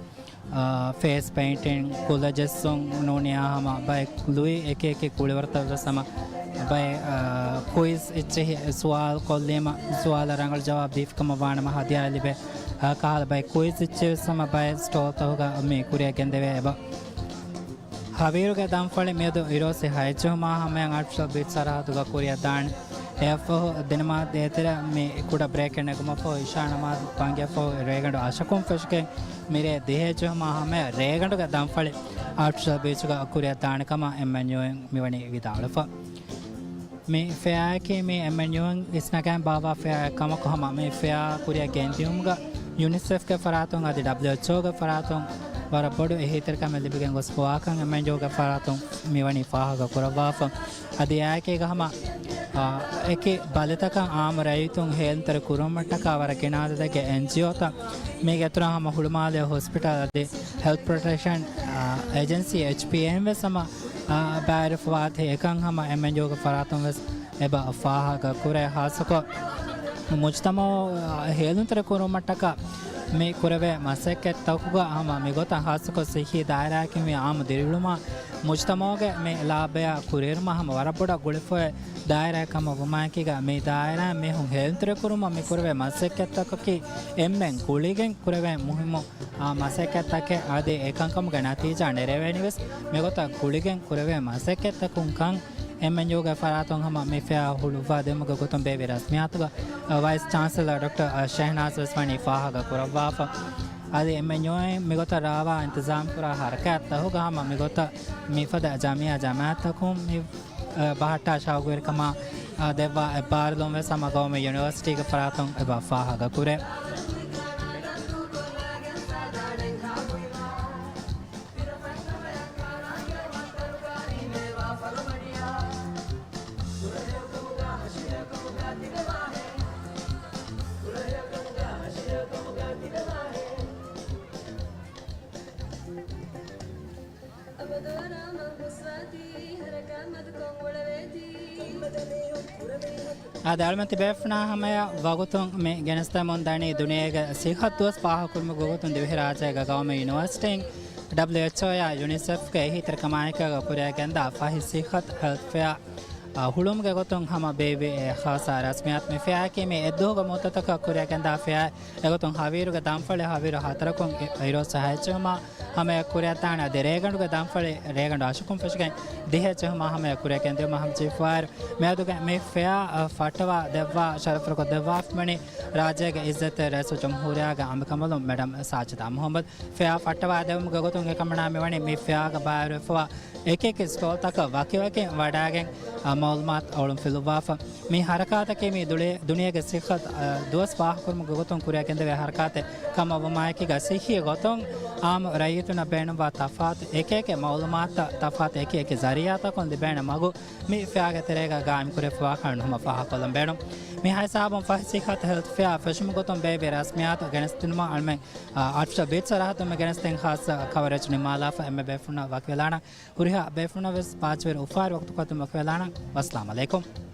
އާ، ފޭސް ޕެއިންޓިން، ކުލަ ޖެއްސުން ނޫނިޔާ ހަމަ ބައެއް ލުއި އެކި އެކި ކުޅިވަރުތައްވެސް ހަމަ ބައެއް، އާ، ކުއިޒް އެއްޗެހި ސުވާލު ކޮށްލީމަ ސުވާލަށް ރަނގަޅު ޖަވާބު ދީފިކަމަށް ވާނަމަ ހަދިޔާ ލިބޭ، އާ، ކަހަލަ ބައެއް ކުއިޒް އެއްޗެއްވެސް ހަމަ ބައެއް ސްޓޯލްތަކުގަ މި ކުރިއަށް ގެންދެވޭ އެބަ. ހަވީރުގެ ދަންފަޅި މިއަދު އިރޯސި ހައެއްޖެހުމާ ހަމަޔަށް އާޓްފިޝަލް ބީޗް ސަރަހައްދުގަ ކުރިއަށް ދާނެ. އެއަށްފަހު ދިނުމާ ދޭތެރެ މި ކުޑަ ބްރޭކެއް ނެގުމަށްފަހު އިޝާ ނަމާދު ބަންގިއަށްފަހު ރޭގަނޑު އަށަކުން ފެށިގެން މިރޭ ދިހައެއްޖެހުމާ ހަމަޔަށް ރޭގަނޑުގެ ދަންފަޅި އާޓްފިޝަލް ބީޗުގަ ކުރިއަށް ދާނެ ކަމަށް އެމްއެންޔޫއިން މިވަނީ ވިދާޅުވެފަ. މި ފެއާއަކީ މި އެމްއެންޔޫއިން އިސްނަގައިން ބާއްވާ ފެއާއެއް ކަމަކު ހަމަ މި ފެއާ ކުރިއަށް ގެންދިއުމުގަ ޔުނިސެފްގެ ފަރާތުން އަދި ޑަބްލިއުއެޗްއޯގެ ފަރާތުން ވަރަށް ބޮޑު އެހީތެރިކަމެއް ލިބިގެން ގޮސްފަވާކަން އެމްއެންޔޫގެ ފަރާތުން މިވަނީ ފާހަގަ ކުރައްވާފަ. އަދި އެއާއެކީގަ ހަމަ، އާ، އެކި ބަލިތަކަށް އާއްމު ރައްޔިތުން ހޭލުންތެރި ކުރުމަށްޓަކާ ވަރަށް ގިނަ އަދަދެއްގެ އެންޖީއޯތައް މީގެ އިތުރަށް ހަމަ ހުޅުމާލެ ހޮސްޕިޓަލް އަދި ހެލްތު ޕްރޮޓެކްޝަން، އާ، އޭޖެންސީ، އެޗްޕީއޭއިން ވެސް ހަމަ، އާ، ބައިވެރިފަވާތީ އެކަން ހަމަ އެމްއެންޔޫގެ ފަރާތުން ވެސް އެބަ ފާހަގަ ކުރޭ. ހާއްސަކޮށް މުޖްތަމައު ހޭލުންތެރި ކުރުމަށްޓަކާ މި ކުރެވޭ މަސައްކަތްތަކުގަ ހަމަ މިގޮތަށް ހާއްސަކޮށް ސިއްހީ ދާއިރާއަކީ މި އާއްމު ދިރިއުޅުމާ މުޖްތަމައުގެ މި ލާބަޔާ ކުރިއެރުމަށް ހަމަ ވަރަށް ބޮޑަށް ގުޅިފައި ދާއިރާއެއް ކަމަށް ވުމާއެކީގަ، މި ދާއިރާއިން މީހުން ހޭލުންތެރިކުރުމަށް މި ކުރެވޭ މަސައްކަތްތަކަކީ އެންމެން ގުޅިގެން ކުރެވޭ މުހިއްމު، އާ، މަސައްކަތްތަކެއް އަދި އެކަންކަމުގެ ނަތީޖާ ނެރެވޭނީވެސް މިގޮތަށް ގުޅިގެން ކުރެވޭ މަސައްކަތްތަކުން ކަން އެމްއެންޔޫގެ ފަރާތުން ހަމަ މި ފެއާ ހުޅުއްވާ ދިއުމުގެ ގޮތުން ބޭއްވި ރަސްމިއްޔާތުގަ، އާ، ވައިސް ޗާންސެލަރ ޑޮކްޓަރ ޝެހްނާޒް ވެސް ވަނީ ފާހަގަ ކުރައްވާފަ. އަދި އެމްއެންޔޫއިން މިގޮތަށް ރާވާ އިންތިޒާމް ކުރާ ހަރަކާތްތަކުގަ ހަމަ މިގޮތަށް މިފަދަ ޖަމިއްޔާ ޖަމާއަތްތަކުން މި، އަ، ބަހައްޓާ ޝައުގުވެރިކަމާ، އަ، ދެއްވާ އެއްބާރުލުން ވެސް ހަމަ ގައުމީ ޔުނިވަރސިޓީގެ ފަރާތުން އެބަ ފާހަގަ ކުރޭ. އާދެ، އަޅުމެން ތިބޭފުޅުންނާ ހަމަޔަށް ވަގުތުން މި ގެނެސްދެމުން ދަނީ ދުނިޔޭގެ ސިއްހަތު ދުވަސް ފާހަގަކުރުމުގެ ގޮތުން ދިވެހިރާއްޖޭގެ ގައުމީ ޔުނިވަރސިޓީން، ޑަބްލިއުއެޗްއޯއާ ޔުނިސެފްގެ އެހީތެރިކަމާއެކީގަ ކުރިއަށް ގެންދާ ފަހި ސިއްހަތު ހެލްތު ފެއާ، އާ، ހުޅުވުމުގެ ގޮތުން ހަމަ ބޭއްވި އެއް ޚާއްސަ ރަސްމިއްޔާތު. މި ފެއާއަކީ މި އެއްދުވަހުގެ މުއްދަތަކަށް ކުރިއަށް ގެންދާ ފެއާއެއް. އެގޮތުން ހަވީރުގެ ދަންފަޅި ހަވީރު ހަތަރަކުން އި-، އިރޯސް ހައެއްޖެހުމާ ހަމަޔަށް ކުރިއަށްދާނެ. އަދި ރޭގަނޑުގެ ދަންފަޅި ރޭގަނޑު އަށަކުން ފެށިގެން ދިހައެއްޖެހުމާ ހަމަޔަށް ކުރިއަށް ގެންދިއުމަށް ހަމަޖެހިފައިވާއިރު، މިއަދުގެ މި ފެއާ، އަ، ފައްޓަވާ ދެއްވާ ޝަރަފުވެރިކޮށް ދެއްވާފަ ވަނީ ރާއްޖޭގެ އިއްޒަތްތެރި ރައީސުލްޖުމްހޫރިއްޔާގެ އަނބިކަނބަލުން މެޑަމް ސާޖިދާ މުހައްމަދު. ފެއާ ފައްޓަވާ ދެވުމުގެ ގޮތުން އެކަމަނާ މިވަނީ މި ފެއާގަ ބައިވެރިވެފަވާ އެކި އެކި ސްޓޯލްތަކަށް ވަކިވަކިން ވަޑާގެން، އަ، މައުލޫމާތު އޮޅުން ފިލުއްވާފަ. މި ހަރަކާތަކީ މި ދުޅި، ދުނިޔޭގެ ސިއްހަތު، އަ، ދުވަސް ފާހަގަކުރުމުގެ ގޮތުން ކުރިއަށް ގެންދެވޭ ހަރަކާތެއް ކަމަށް ވުމާއެކީގަ، ސިއްހީ ގޮތުން އާއްމު ރައްޔިތުންނަށް ބޭނުންވާ ތަފާތު އެކި އެކި މައުލޫމާތުތައް، ތަފާތު އެކި އެކި ޒަރީއާތަކުން ލިބޭނެ މަގު މި ފެއާގެ ތެރޭގަ ގާއިމް ކުރެފަވާކަން ނުހަމަ ފާހަގަކޮށްލަން ބޭނުން. މި ހިސާބުން ފަހި ސިއްހަތު ހެލްތު ފެއާ ފެށުމުގެ ގޮތުން ބޭއްވި ރަސްމިއްޔާތު ގެނެސްދިނުމަށް އަޅުމެން، އާ، އާޓްފިޝަލް ބީޗް ސަރަހައްދުން މި ގެނެސްދިން ޚާއްސަ ކަވަރޭޖް ނިންމާލާފަ. އެންމެ ބޭފުޅުންނަށް ވަކިވެލާނަން. ހުރިހާ ބޭފުޅުންނަށް ވެސް ބާއްޖަވެރި އުފާވެރި ވަގުތުކޮޅެއް ދިނުމަށް ވަކިވެލާނަން. ވައްސަލާމް އަލައިކުމް.